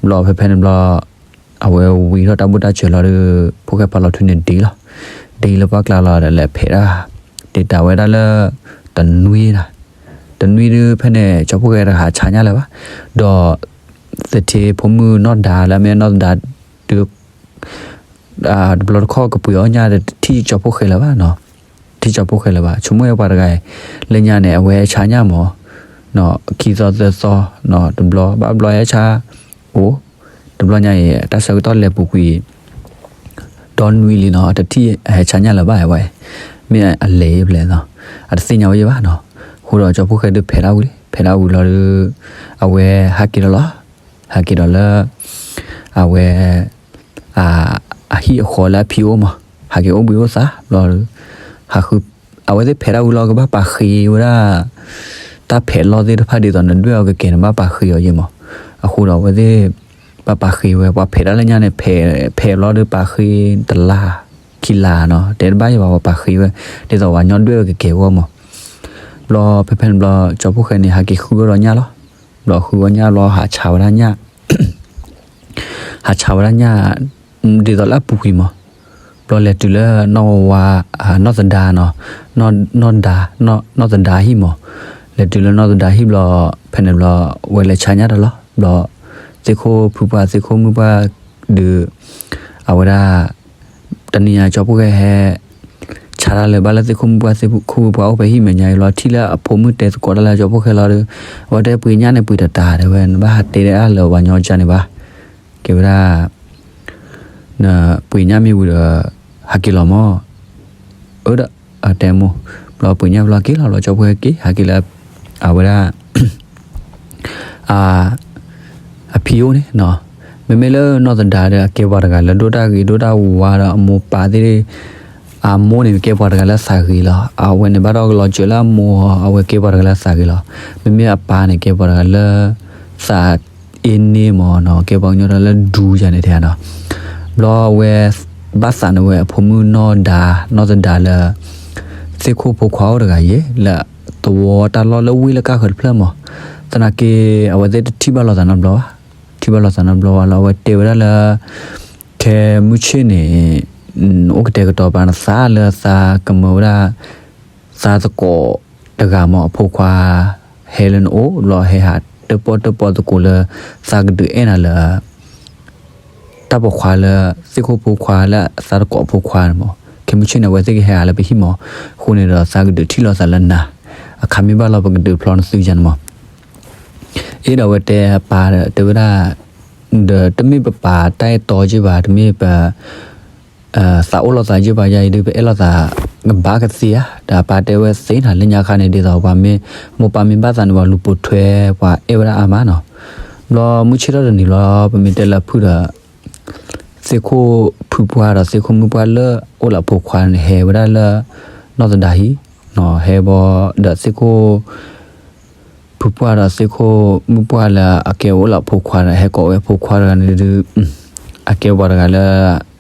ဘျီဖဲဖဲန့ၣ်ဘျီ အဝဲဝံၤထီၣ်တၢ်ဘူၣ်တၢ်စၢၤလီၤဒီး ဖိၣ်ဃဲဖးလီၤထွံန့ၣ်ဒံးလီၤ, တ့လၢပှၢ်ကျါလီၤဒီးလဲၤဖဲးတၢ်, တ့တၢ်ဝဲဒၣ်လၢ တနွံဒၣ်, တနွံဒုးဖဲန့ၣ် ကၠီဖီၣ်ဃဲတဂၤဟးဆါညၣ်လၢၤဘၣ်, ဒီး သထ့ဖိမုၣ်နီၢ်ဒါလၢအမ့ၢ်နီၢ်ဒါဒုး တဘျီတခီၣ်ကပှ့ၤအီၣ်ညၣ်ဒီးတထံၣ်ကၠီဖီၣ်ဃဲလၢၤဘၣ်နီၤ, ထံၣ်ကၠီဖီၣ်ဃဲလၢၤဘၣ်, ဆိကမိၣ်ဝဲပှၤတဂၤအံၤ လၢညါန့ၣ် အဝဲဟဲဆါညၣ်မး, ခံသီသၢသီ, တဘျီဘၣ်ဘျီဟဲဆါ, အိၣ်, တဘျီညါအံၤ တၢ်ဆၢကတီၢ်လဲၤပူၤကွံာ် ဒီနွံလံနီၤ တထံၣ်အဟဲဆါညၣ်လၢၤဘၣ်ဝဲ, မ့ၢ်အလဲၤဖဲလဲၣ်နီၤ, အတသ့ၣ်ညါဝဲယဲၢ်ဘၣ်နီၤ, အဃိဒီးကၠီဖီၣ်ဃဲဒုးဖဲးတၢ်ဝံၤလံ, ဖဲးတၢ်ဝံၤလီၤဒီး အဝဲဟးက့ၤဒီးလီၤ, ဟးက့ၤဒီးလၢ အဝဲ အဟံၣ်အဃီလၢအဖံအိၣ်မး, ဟးက့ၤအိၣ်ဘှံးအိၣ်သါဘျီဒီး ဟးဃု, အဝဲသ့ၣ်ဖဲးတၢ်ဝံၤလီၤ ကဘၣ်ပာ်ဃ့ဝဲဒၣ် တၢ်ဖဲးလီၢ်သ့ၣ်တဖၣ်ဒ်သိးနဒွဲၣ်အီၤကကဲၤန့ၣ် ဘၣ်ပာ်ဃ့အီၤယဲၢ်မး, အဃိဒီးအဝဲသ့ၣ် ဘၣ်ပာ်ဃ့ဝဲ ပှၤဖဲးတၢ်လၢညါန့ၣ် ဖဲး, ဖဲးဘျီဒီးပာ်ဃ့တလါ, ခံလါနီၤ တဲတဘၣ်ယဲၢ်ဘၣ် ပှၤပာ်ဃ့ဝဲ ဒ်သိးပှၤညီဒွဲၣ်အီၤကကဲၤအဂီၢ်မး, ဘျီဖဲဖဲန့ၣ်ဘျီ ကၠီဖီၣ်ဃဲန့ၣ် ဟးက့ၤဃုအီၣ်ဒီးညၣ်လီၤ, ဘျီဃုအီၣ်ညၣ်ဘျီဟးဆါဝဲဒၣ်ညၣ် ဟးဆါဝဲဒၣ်ညၣ် ဒ်သိးလၢအပူၤကွံာ်မး, ဘျီလဲၤတုၤလၢနီၢ်ဝါ, နီၢ်သဒါနီၤ, နီၢ်ဒါ, နီၢ်သဒါဟံၣ်မး, လဲၤတုၤလၢနီၢ်သဒါဟံၣ်ဘျီ, ဖဲန့ၣ်ဘျီ ဝဲလဲၤဆါညၣ်တၢ်လီၤ, ဘျီ သ့ၣ်ခိၣ်ဖုပှၢ် သ့ၣ်ခိၣ်မုၣ်ပှၢ်ဒုး အဝဲဒၣ် တနံၤညါကၠီဖီၣ်ဃဲဟဲ ဆါတၢ်လၢၤဘၣ်လၢသ့ၣ်ခိၣ်မုၣ်ပှၢ် သ့ၣ်ခိၣ်ဖုပှၢ်အိၣ်ဖဲဟံၣ်မဲာ်ညါအံၤလီၤ, ထံၣ်လၢအဖိမုၣ်တဲသကိးတၢ်လၢကၠီဖီၣ်ဃဲလီၤဒီး အဝဲတဲပှ့ၤညၣ်န့ၣ်ပှ့ၤတတၤတဲဝဲ နဘၣ်ဟးတဲဒၣ်လၢပှၤညီကၢန့ၣ်ဘၣ်, ကဲဝဲဒၣ် နပှ့ၤညၣ်မ့ၢ်ဝံၤဒီး ဟးက့ၤလီၤမး, အၢဒီး အတဲမိၢ်, ဘျီပှ့ၤညၣ်ဘျီက့ၤလီၤ ဘျီကၠီဖီၣ်ဃဲက့ၤ ဟးက့ၤလၢ အဝဲဒၣ် အဖံအိၣ်န့ၣ်နီၤ, မ့မ့ၢ်လၢနီၢ်သဒါဒီး အကဲပှၤတဂၤလၢဒိၣ်တၢ်ဂ့ၤဒိၣ်တၢ်ဝါဒီး အမိၢ်ပၢ်သ့ၣ် အမိၢ်န့ၣ် ကဲပှၤတဂၤလၢသးဂ့ၤလီၤ, အဝဲန့ၣ်ဘၣ်ဒီးကလီၤစၢၤလၢအမိၢ်, အဝဲကဲပှၤတဂၤလၢသးဂ့ၤလီၤ, မ့မ့ၢ်အပၢ်န့ၣ် ကဲပှၤတဂၤလၢ သးအ့န့မးနီၤ, ကဲပှၤကညီတဂၤလၢဒူယၤန့ၣ်တဲနီၤ, ဘျီအဝဲ ဘၣ်သးန့ၢ်ဝဲအဖိမုၣ်နီၢ်ဒါ, နီၢ်သဒါလၢ သ့ၣ်ခိၣ်ဖိခွါအိၣ်တဂၤယဲၢ် လၢသဝီတၢ်လီၢ်လၢဝ့ၢ်လၢကၢ်ဃၢၤတဖျၢၣ်မး, သနာ်က့ အဝဲသ့ၣ်တထံၣ်ဘၣ်လိာ်သးနီတဘျီဘၣ်, ထံၣ်ဘၣ်လိာ်သးနီတဘျီဘၣ်လီၤ, အဝဲတဲဝဲဒၣ်လၢ ခဲမုၢ်ဆ့ၣ်န့ၣ် နအိၣ်ကတဲာ်ကတီၤပာ်နသးလၢသးကမၢဝဲဒၣ် သးသကိးတဂၤမး အဖိခွါ ဟဲလၢနအိၣ်ဘျီ ဟဲဟးတၢၣ်ပီၣ်တၢၣ်ပီၣ်သကိးလၢ သးကဒုးအဲၣ်နၤလၢ တၢ်ပိာ်ခွါလၢ သ့ၣ်ခိၣ်ဖိခွါလၢသးသကိးအဖိခွါန့ၣ်မး, ခဲမုၢ်ဆ့ၣ်န့ၣ် အဝဲသ့ၣ်ကဟဲဟးလၢပဟံၣ်မး, အဃိန့ၣ်ဒီးသးကဒုးထံၣ်လိာ်သးလၢနၤ, အခါမ့ၢ်ဘၣ်လီၤပကဒုးဖျီနသုယၤန့ၣ်မး, အ့ဒီးအဝဲတဲအပၢ်ဒီး တဲဝဲဒၣ် ဒီးတမ့ၢ်ပပာ်တၢ်အဲၣ်တီက့ၢ်ဘၣ်, တမ့ၢ်ပ သးအိၣ်လိာ်သးက့ၢ်ဘၣ်, ယၤအံၤဒုးပအဲၣ်လိာ်သး ကဘၣ်ကသ့ဧါ, ဒီးအပၢ်တဲဝဲသ့နီၤ, လၢညါခါန့ၣ် ဒ်သိးပှၤမ့ၢ် မိၢ်ပၢ်မ့ၢ်ဘၣ်သးန့ၣ် ပှၤလူၤပိာ်ထွဲ ပှၤအဲၣ်ဝဲဒၣ်အါမးနီၤ, ဘျီမုၢ်ဆ့ၣ်ထီၣ်တနံၤဘျီ ပမ့ၢ်တဲလၢဖုဒီး သ့ၣ်ခိၣ်ဖုပှၢ်ဒီးသ့ၣ်ခိၣ်မုၣ်ပှၢ်လၢအိၣ်လၢအဖိခွါန့ၣ် ဟဲဝဲဒၣ်လၢ နီၢ်သဒါဟံၣ်, ဟဲဘီ ဒီးသ့ၣ်ခိၣ် ဖုပှၢ်ဒီးသ့ၣ်ခိၣ်မုၣ်ပှၢ်လၢအကဲအိၣ်လၢအဖိခွါဒီး ဟဲကိးဝဲအဖိခွါတဂၤန့ၣ်ဒုး အကဲပှၤတဂၤလၢ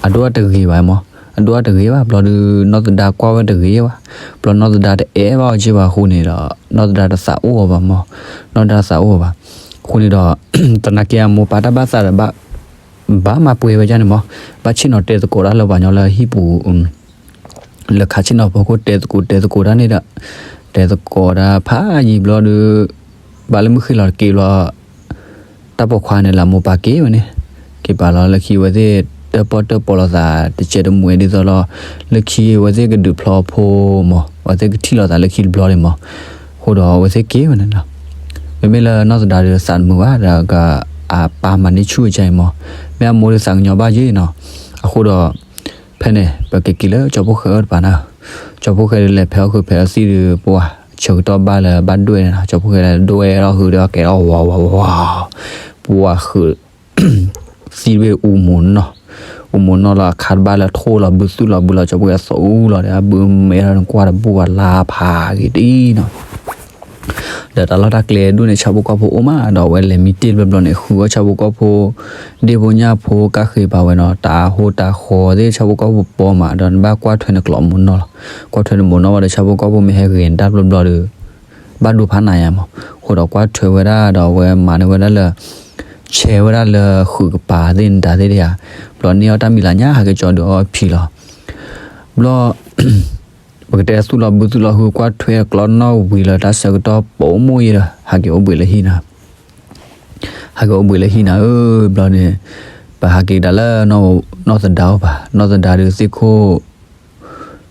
အဒိၣ်အတဂ့ၤဘၣ်မး, အဒိၣ်အတဂ့ၤဘၣ်, ဘျီဒုး နီၢ်သဒါကွၢ်ဝဲတဂ့ၤဘၣ်, ဘျီနီၢ်သဒါတအဲၣ်ဘၣ်အီၤက့ၢ်ဘၣ်အဃိန့ၣ်ဒီး နီၢ်သဒါတသးအိၣ်အီၤဘၣ်မး, နီၢ်သဒါတသးအိၣ်အီၤဘၣ်, အဃိန့ၣ်ဒီး သနာ်က့အမိၢ်ပၢ်တၢ်ဘၣ်သးဒီး ဘၣ်မၤပှဲၤဝဲဒ်န့ၣ်မး, ဘၣ်ဆ့ၣ်နီၤတဲသကိးတၢ်လၢပှၤညီလၢဟံၣ်ပူၤ လၢခါဆ့ၣ်နီၤဖီခိၣ်တဲသကိးတဲသကိးတၢ်န့ၣ်ဒီး တဲသကိးတၢ်ဖးယံာ်ဘျီဒီး ဘၣ်လၢမုၢ်ဃ့ၢ်လီၤတက့ၢ်ဘျီ တၢ်ပိာ်ခွါန့ၣ်လၢမိၢ်ပၢ်က့ၤဝဲန့ၣ် က့ၤပာ်လီၤလၢခံ အဝဲသ့ၣ်တၢၣ်ပီၣ်တၢၣ်ပီလိာ်သးတစဲးတမှဲးဒ်သိးလီၤ, လၢခံအဝဲသ့ၣ်ကဒုးဖျီဖိမး အဝဲသ့ၣ်ကထံၣ်လိာ်သးလၢခံတဘျီန့ၣ်မး, အဃိဒီးအဝဲသ့ၣ်က့ၤဝဲန့ၣ်လီၤ. မ့မ့ၢ်လၢနီၢ်သဒါဒီးသးတမုာ်ဘၣ် ဒီးကအပၢ်မၤန့ၢ်ဆူၣ်ဝဲဒ်အံၤမး, မ့ၢ်အမိၢ်ဒီးသးကညီၤဘၣ်ယဲၢ်နီၤ, အဃိဒီး ဖဲန့ၣ် ပကက့ၤလၢကၠီဖီၣ်ဃဲအအိၣ်တပၤနီၤ, ကၠီဖီၣ်ဃဲဒီးလဲၤဖဲးအီၣ်ဃုာ်ဖဲးအီသံၣ်ဒီး ပှၤဆၢကတီၢ်ဘၣ်လၢဘၣ်ဒွဲၣ်န့ၣ်နီၤ, ကၠီဖီၣ်ဃဲဒီးဒွဲၣ်ထီၣ်ဃုာ်ဒီးကဲထီၣ်ဝးဝးဝးဝး, ပှၤဃုာ် သံၣ်တဘ့ၣ်အူမူးနီၢ်, အူမူးနီၢ်လီၤအခါတဘၣ်လၢထိၣ်လီၤဘုသူၣ်လီၤ ဘုလီၤ ကၠီဖီၣ်ဃဲသီအူလီၤဒီး အဘုးမဲထီၣ်န့ၣ် ကွၢ်တဘူၣ်ဝဲလါဖးဂ့ၤဒ်နီၤ ဒီးတၢ်လီၢ်တၢ်ကျဲဒိၣ်န့ၣ် ဆၣ်ဖိကီၢ်ဖိအိၣ်မး ဒီးအဝဲလဲၤမံတ့ၢ်ဘျီဘျီန့ၣ် ဃုအီၣ်ဆၣ်ဖိကီၢ်ဖိ ဒ့ၣ်ဖိညၣ်ဖိကၣ်ဃ့ပာ်ဝဲနီၤ, တၢ်ဟိတၢ်ဃီသ့ၣ် ဆၣ်ဖိကီၢ်ဖိပီမး ဒီးနဘၣ်ကွၢ်ထွဲနကျိးမူးနီၢ်လီၤ. ကွၢ်ထွဲနမူးနီၢ်ဝဲဒီး ဆၣ်ဖိကီၢ်ဖိမ့ၢ်ဟဲဂဲၤနတၢ်ဘျီဘျီဒီး ဘၣ်ဒိဖးနးယါမး, အဃိဒီးကွၢ်ထွဲဝဲဒၣ်ဒီးအဝဲမၤန့ၢ်ဝဲဒၣ်လၢ ဆဲးဝဲဒၣ်လၢဃုာ်ကပၤသ့ၣ်နတၢ်သ့ၣ်တယါ, ဘျီန့ၢ်အီၣ်တၢ်မံၤလၢညါ ဟဲက့ၤကၠီဒုးအီၣ်ဖံလီၤ. ဘျီ ပကတဲသူၣ်လီၤဘုသူၣ်လီၤဟု ကွၢ်ထွဲကျီနီၣ်ဝံၤလၢတၢ်ဆၢကတီၢ်ပိာ်မိၣ်အံၤဒီး ဟးက့ၤအိၣ်ဘှံးလၢဟံၣ်နၤ, ဟးက့ၤအိၣ်ဘှံးလၢဟံၣ်နၤဧၢ. ဘျီန့ၣ် ပဟးက့ၤကဒါလၢ နီၢ်သဒါအိၣ်ဘၣ်. နီၢ်သဒါဒီးသ့ၣ်ခိၣ်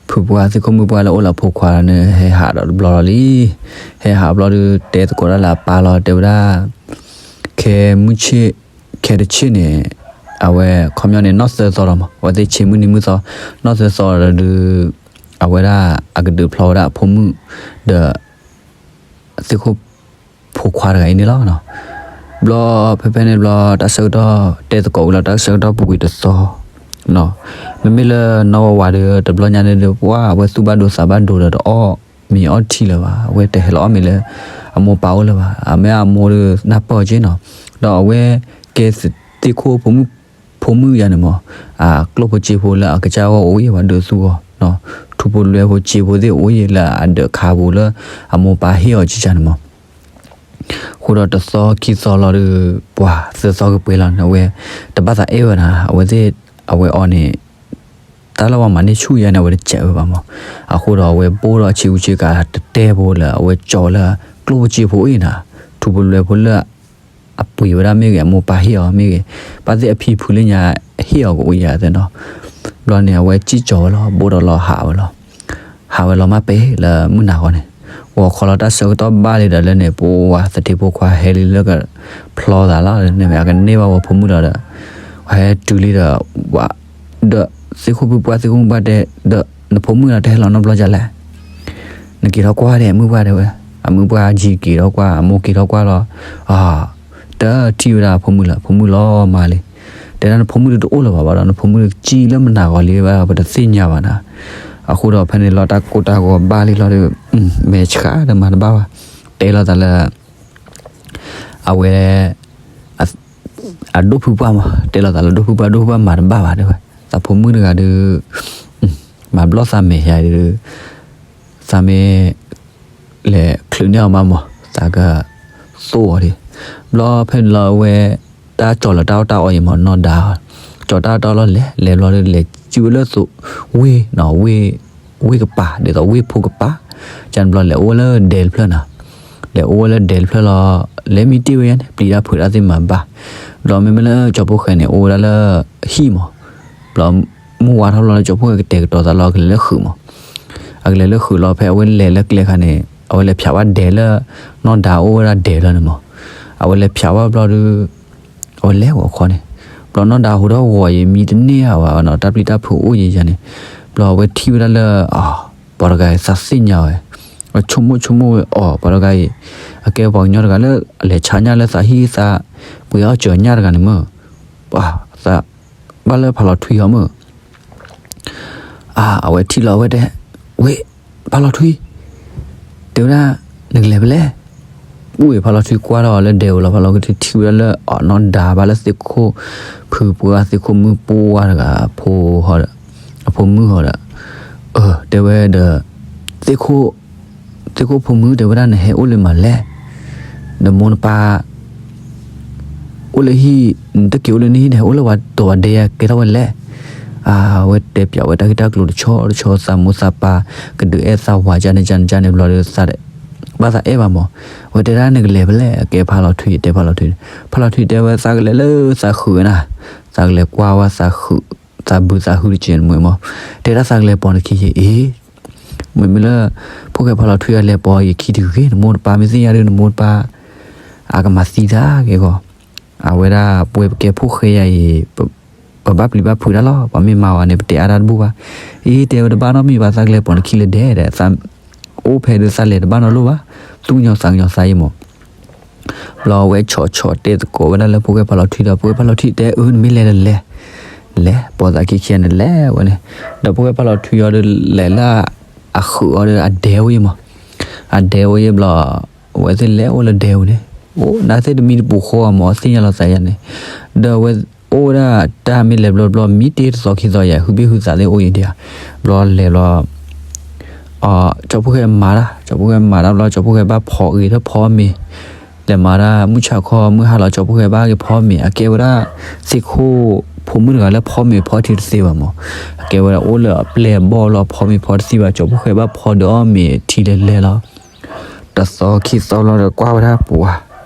ဖုပှၢ် သ့ၣ်ခိၣ်မုၣ်ပှၢ်လၢအိၣ်လၢအဖိခွါန့ၣ် ဟဲဟးဒီးတဘျီလီၤလံ. ဟဲဟးဘျီဒီး တဲသကိးဒၣ်လၢအပၢ်လီၤ တဲဝဲဒၣ် ခဲမုၢ်ဆ့ၣ် ခဲတဆ့ၣ်န့ၣ် အဝဲခီပညီန့ၣ် နီၢ်သၢသီလီၤမး, အဝဲသ့ၣ်ဆ့မုၢ်နံၤမုၢ်သီ, နီၢ်သၢသီဒီး အဝဲဒၣ်အကဒုးဖျီဝဲဒၣ်အဖိမုၣ် ဒီး သ့ၣ်ခိၣ်ဖိခွါတဂၤအံၤန့ၣ်လီၤ. ဘျီ ဖဲဖဲန့ၣ်ဘျီ တၢ်ဆၢကတီၢ်တဲသကိးဝံၤလီၤ တၢ်ဆၢကတီၢ်ပူၤကွံာ်တသီ, မ့မ့ၢ်လၢနီၢ်ဝါဝါဒီး တဘျီညါန့ၣ်ဒီး ပှၢ် အဝဲသူၣ်ဘၣ်ဒိသးဘၣ်ဒိဒီး တအီၣ်မ့ၤအီထံလၢၤဘၣ်, အဝဲတဟဲလီၤအီၣ်မ့ၤလၢ အမိၢ်ပၢ်အိၣ်လၢၤဘၣ်, အမ့ၢ်အမိၢ်ဒီးနၢ်ပၢၢ်က့နီၤ, ဒီးအဝဲကဲသ့ၣ်ခိၣ်ဖိမုၣ်ယါန့ၣ်မး, အကျိၣ်ဖိစ့ဖိလၢအကစၢ်ဂီၢ်အိၣ်ယဲၢ်ဘၣ် ဒုးသူၣ်အီၤ, ထူဖိလွဲဖိစ့ဖိသ့ၣ်အိၣ်ယဲၢ်လၢအဒၢးခါပူၤလၢ အမိၢ်ပၢ်ဟ့ၣ်အီၤကကန့ၣ်မး. အဃိဒီးတသီခံသီလီၤဒီး ပှၤသၢသီကပှဲၤလီၤန့ၣ် အဝဲတဘၣ်သးအဲၣ်ဝဲဒၣ်, အဝဲသ့ၣ် အဝဲအီၤန့ၣ် တၢ်လၢပှၤမၤန့ၢ်ဆူၣ်ယါန့ၣ် အဝဲတစဲးဝဲဘၣ်မး. အဃိဒီးအဝဲဘိၣ်ထီၣ်ဆံးအူဆံးကၤတတဲဖိလၢ အဝဲကၠီလၢကျိၣ်ဖိစ့ဖိအံၤနၤ, ထူဖိလွဲဖိလၢ အပှ့ၤဝဲဒၣ်မ့ၢ်ဂ့ၤ အမိၢ်ပၢ်ဟ့ၣ်အီၤမ့ၢ်ဂ့ၤ, ဘၣ်သ့ၣ်အဖံဖုလၢညါဟ့ၣ်အီၤကအိၣ်ယၤသ့ၣ်နီၤ. ဘျီန့ၣ် အဝဲစံၣ်ကၠီဝဲလီၤ, ဘိၣ်ဒီးလီၤဟးဝဲလီၤ. ဟးဝဲလီၤမၢ်ပဲာ်လၢမုၢ်နၤဂီၤန့ၣ်, ဂီၤခီလီၤတၢ်ဆၢကတီၢ်ဘၣ်လံဒီးလၢန့ၣ် ပဝဲသထ့ဖိခွါဟဲလံလၢကဖျီသးလီၤန့ၣ် အကန့ၢ်ဘၣ်ဝဲဖိမုၣ်လီၤဒီး ဟဲတုၤလံဒီး ဒီးသ့ၣ်ခိၣ်ဖုပှၢ် သ့ၣ်ခိၣ်မုၣ်ပှၢ်တဲ ဒီးနဖိမုၣ်လီၤ တဟဲလီၤနီတဘျီဒ်လဲၣ်. နက့ၤထီၣ်ကွၢ်ဒီး အမုၣ်ပှၢ်တဲဝဲ, အမုၣ်ပှၢ်က့ၤက့ၤထီၣ်ကွၢ် အမိၢ်က့ၤထီၣ်ကွၢ်လီၤ. တထံၣ်ဝဲဒၣ်အဖိမုၣ်လၢ ဖိမုၣ်လီၤမၢ်လံ. တဲဒၣ်နဖိမုၣ်ဒုးတအိၣ်လၢၤဘၣ်ဘၣ်ဒီး နဖိမုၣ်ဒုးကံၣ်လၢမုၢ်နၤဂီၤလံဘၣ် ပတသ့ၣ်ညါဘၣ်နၤ. အဃိဒီးဖဲန့ၣ်လီၤတၢ်ကိၢ်တၢ်ဂီၤဘၣ်လံလီၤဒီး မဲာ်ဆှးဒီးမၤတဘၣ်ဘၣ်. တဲလိာ်သးလၢ အဝဲ အဒိၣ်ဖုပှၢ်မး တဲလိာ်သးလၢဒိၣ်ဖုပှၢ် ဒိၣ်ဖုပှၢ်မၤတဘၣ်ဘၣ်တဲဝဲ, သးဖိမုၣ်တဂၤဒီး မၤဘျီၣ်သးမဲာ်ယါဒီး သးမ့ၢ် လဲၤချုးန့ၢ်အီၤမးမး သးကသိၣ်အီၤဒံး. ဘျီဖဲန့ၣ်လီၤအဝဲ တၢ်ကၠီၤလီၤတၢ်အီၣ်တၢ်အီယံၤမး နီၢ်ဒါ ကၠီၤတၢ်အီၣ်တၢ်အီလီၤ လဲၤလဲၤဘျီဒီး လဲၤစုဝဲလၢသိး ဝ့ၢ်နီၤ ဝ့ၢ်ကပၤ ဒ်သိးဝ့ၢ်ဖိကပၤ ကန့ၣ်ဘျီလဲၤအိၣ်ဝဲလၢဒဲတဖျၢၣ်နီၤ. လဲၤအိၣ်ဝဲလၢဒဲတဖျၢၣ်လီၤ. လဲၤမံတ့ၢ်ဝဲယါန့ၣ် ပျံၤတၢ်ဖုးတၢ်သ့ၣ်မၤဘၣ်. ဒီးမ့မ့ၢ်လၢကၠီၤဖိၣ်ဃဲန့ၣ် အိၣ်ဝဲဒၣ်လၢဟံၣ်မး. ဘျီ မုၢ်ဝါထီၣ်လီၤလၢကၠီၤဖိၣ်ဃဲကတဲာ်ကတီၤသးလီၤ ကလဲၤလၢဃုာ်မး. အကလဲၤလၢဃုာ်လီၤ ဖဲအဝဲလဲၤလၢကျဲခါန့ၣ် အဝဲလဲၤဖျးဝဲဒဲလၢ နီၢ်ဒါအိၣ်ဝဲဒၣ်ဒဲလီၤန့ၣ်မး. အဝဲလဲၤဖျးဝဲဘျီဒီး အဝဲလဲၤဂီၤခီန့ၣ် ဘျီနီၢ်ဒါဟူးထီၣ်ဂီၤအံၤ မံတန့ၢ်ဧါဝဲနီၤ တၢ်ပျံၤတၢ်ဖုးအိၣ်ယံၤယါန့ၣ်. ဘျီအဝဲထံၣ်ဝဲဒၣ်လၢ ပှၤတဂၤအံၤသးသ့ၣ်ညါဝဲ အဆိကမိၣ်ဆိကမိၣ်ဝဲအီၤ ပှၤတဂၤအံၤ အကဲပှၤကညီတဂၤလၢ အလဲၤဆါညၣ်လၢသးဟံၣ်သး ပှ့ၤအီၣ်စၢၤညၣ်တဂၤန့ၣ်မ့ၢ် ပှၤသးဘၣ်လၢဖးလီၤထွံအီၤမ့ၢ် အဝဲထံၣ်လီၤအဝဲတဲ ဝ့ၢ် ဖးလီၤထွံ တဲဝဲဒၣ် နကလဲၤဖဲလဲၣ်. ဝ့ၢ် ဖးလီၤထွံကွၢ်ထီၣ်အီၤလၢဒဲဝဲလီၤ ဖးလီၤထွံထံၣ်ဝဲဒၣ်လၢအနီၢ်ဒါဘၣ်လၢသ့ၣ်ခိၣ်ဖုပှၢ် သ့ၣ်ခိၣ်မုၣ်ပှၢ်တဂၤ အဖိ အဖိမုၣ်ဟီဒီး တဲဝဲဒီး သ့ၣ်ခိၣ် သ့ၣ်ခိၣ်ဖိမုၣ်တဲဝဲဒၣ် နဟဲအိၣ်လၢမးလဲၣ်. နမိၢ်နပၢ် အိၣ်လၢဟံၣ် နတက့ၤအိၣ်လၢနဟံၣ် နဟဲအိၣ်လၢပှၤတီၤပှၤဒဲယါ ကဲထီၣ်ဝဲလဲၣ်. အဝဲတဲပျးဝဲတၢ်ဂ့ၢ်တၢ်ကျိၤတဆီတဆီ သးမိၢ်သးပၢ် ကဒုးအဲၣ်သးဝၤကန့ၣ်ကန့ၣ်ကန့ၣ်ဘျီဒီး သးဘၣ်သးအဲၣ်ဘၣ်မး. အဝဲတဲဒၣ်နကလဲၤဖဲလဲၣ် အကဲဖးလီၤထွံ တဲဖးလီၤထွံ ဖးလီၤထွံတဲဝဲ သးကလဲၤလၢသးဃုာ်ဝဲနၤ သးကလဲၤကွၢ်ဝဲသးဃုာ် သးဘုးသးဟုတက့ၢ်မ့ၢ်မး. တဲဒၣ်သးကလဲၤပိာ်နခံယအံၤ မ့မ့ၢ်လၢ ဖိၣ်ဃဲဖးလီၤထွံအလဲၤပိာ်ယခံတဂ့ၤ နမိၢ်နပၢ်မ့ၢ်သ့ၣ်ညါဒီး နမိၢ်နပၢ် အကမၤသံသးက့ၢ်ဂီၤ. အဝဲဒၣ်ပဝဲပကဲဖိၣ်ဃဲယၤအံၤ ပဘၣ်ပျံၤဘၣ်ဖုးတၢ်လီၤ ပှၤမ့ၢ်မၤဝဲန့ၣ် ပတဲအါတၢ်တဘူၣ်ဘၣ်. အံၤတဲဝဲတဘၣ်နီတမံၤဘၣ် သးကလဲၤပိာ်နခံလၢဒဲးဒီး သးအိၣ်ဖဲဒီးသးလဲၤတဘၣ်နီတလိၣ်ဘၣ် သူၣ်ကညီၤသးကညီၤသးအံၤမး. ဘျီဝဲဆီၣ်ဆီၣ်တဲသကိးဝဲဒၣ်လၢဖိၣ်ဃဲဖးလီၤထွံဒီး ဖိၣ်ဃဲဖးလီၤထွံတဲ အၢ နမ့ၢ်လဲၤဒီးလဲၤ လဲၤ ပိာ်သးခံခံန့ၣ်လဲၤဝဲန့ၣ်. ဒီးဖိၣ်ဃဲဖးလီၤထွံအီၤဒီးလဲၤလၢ အဃုာ်အီၤဒီးအဒဲဝဲမး. အဒဲဝဲယဲဘျီ အဝဲသ့ၣ်လဲၤအိၣ်လၢဒဲဝဲန့ၣ် အိၣ်နၤသ့ၣ်တမံၤတပူၤဃီအမး သ့ၣ်ညါလီၤသးယါန့ၣ်. ဒီးအဝဲအိၣ်ဝဲဒၣ်တၢ်မ့ၢ်လဲၤဘျီဘျီ မံတ့ၢ်တသီခံသီယါ ဟုဘ့ၣ်ဟုသးသ့ၣ်အိၣ်ယံၤဒံးဧါ. ဘျီလဲၤဘျီ ကၠီၤဖိၣ်ဃဲမၤတၢ် ကၠီၤဖိၣ်ဃဲမၤတၢ်ဘျီ ကၠီၤဖိၣ်ဃဲဘၣ်ဖီအဂ့ၤထီၣ်ဖီမ့ၤ လဲၤမၤတၢ်မုၢ်ဆါခီမုၢ်ဟါလီၤ ကၠီၤဖိၣ်ဃဲဘၣ်က့ၤဖီမ့ၤ အကဲဝဲဒၣ် သ့ၣ်ခိၣ် ဖိမုၣ်တဂၤလၢဖီမ့ၤဖီထံတသ့ဘၣ်မး, အကဲဝဲဒၣ်အိၣ်လၢအပျဲၢ်အဘီၣ်လီၤ ဖီမ့ၤဖီတသ့ဘၣ်, ကၠီဖီၣ်ဃဲဘၣ်ဖီဒုးအီၣ်မ့ၤထံလဲၤလဲၤလီၤ. တသီခံသီလီၤဒီးကွၢ်ဝဲဒၣ်ပှၤ,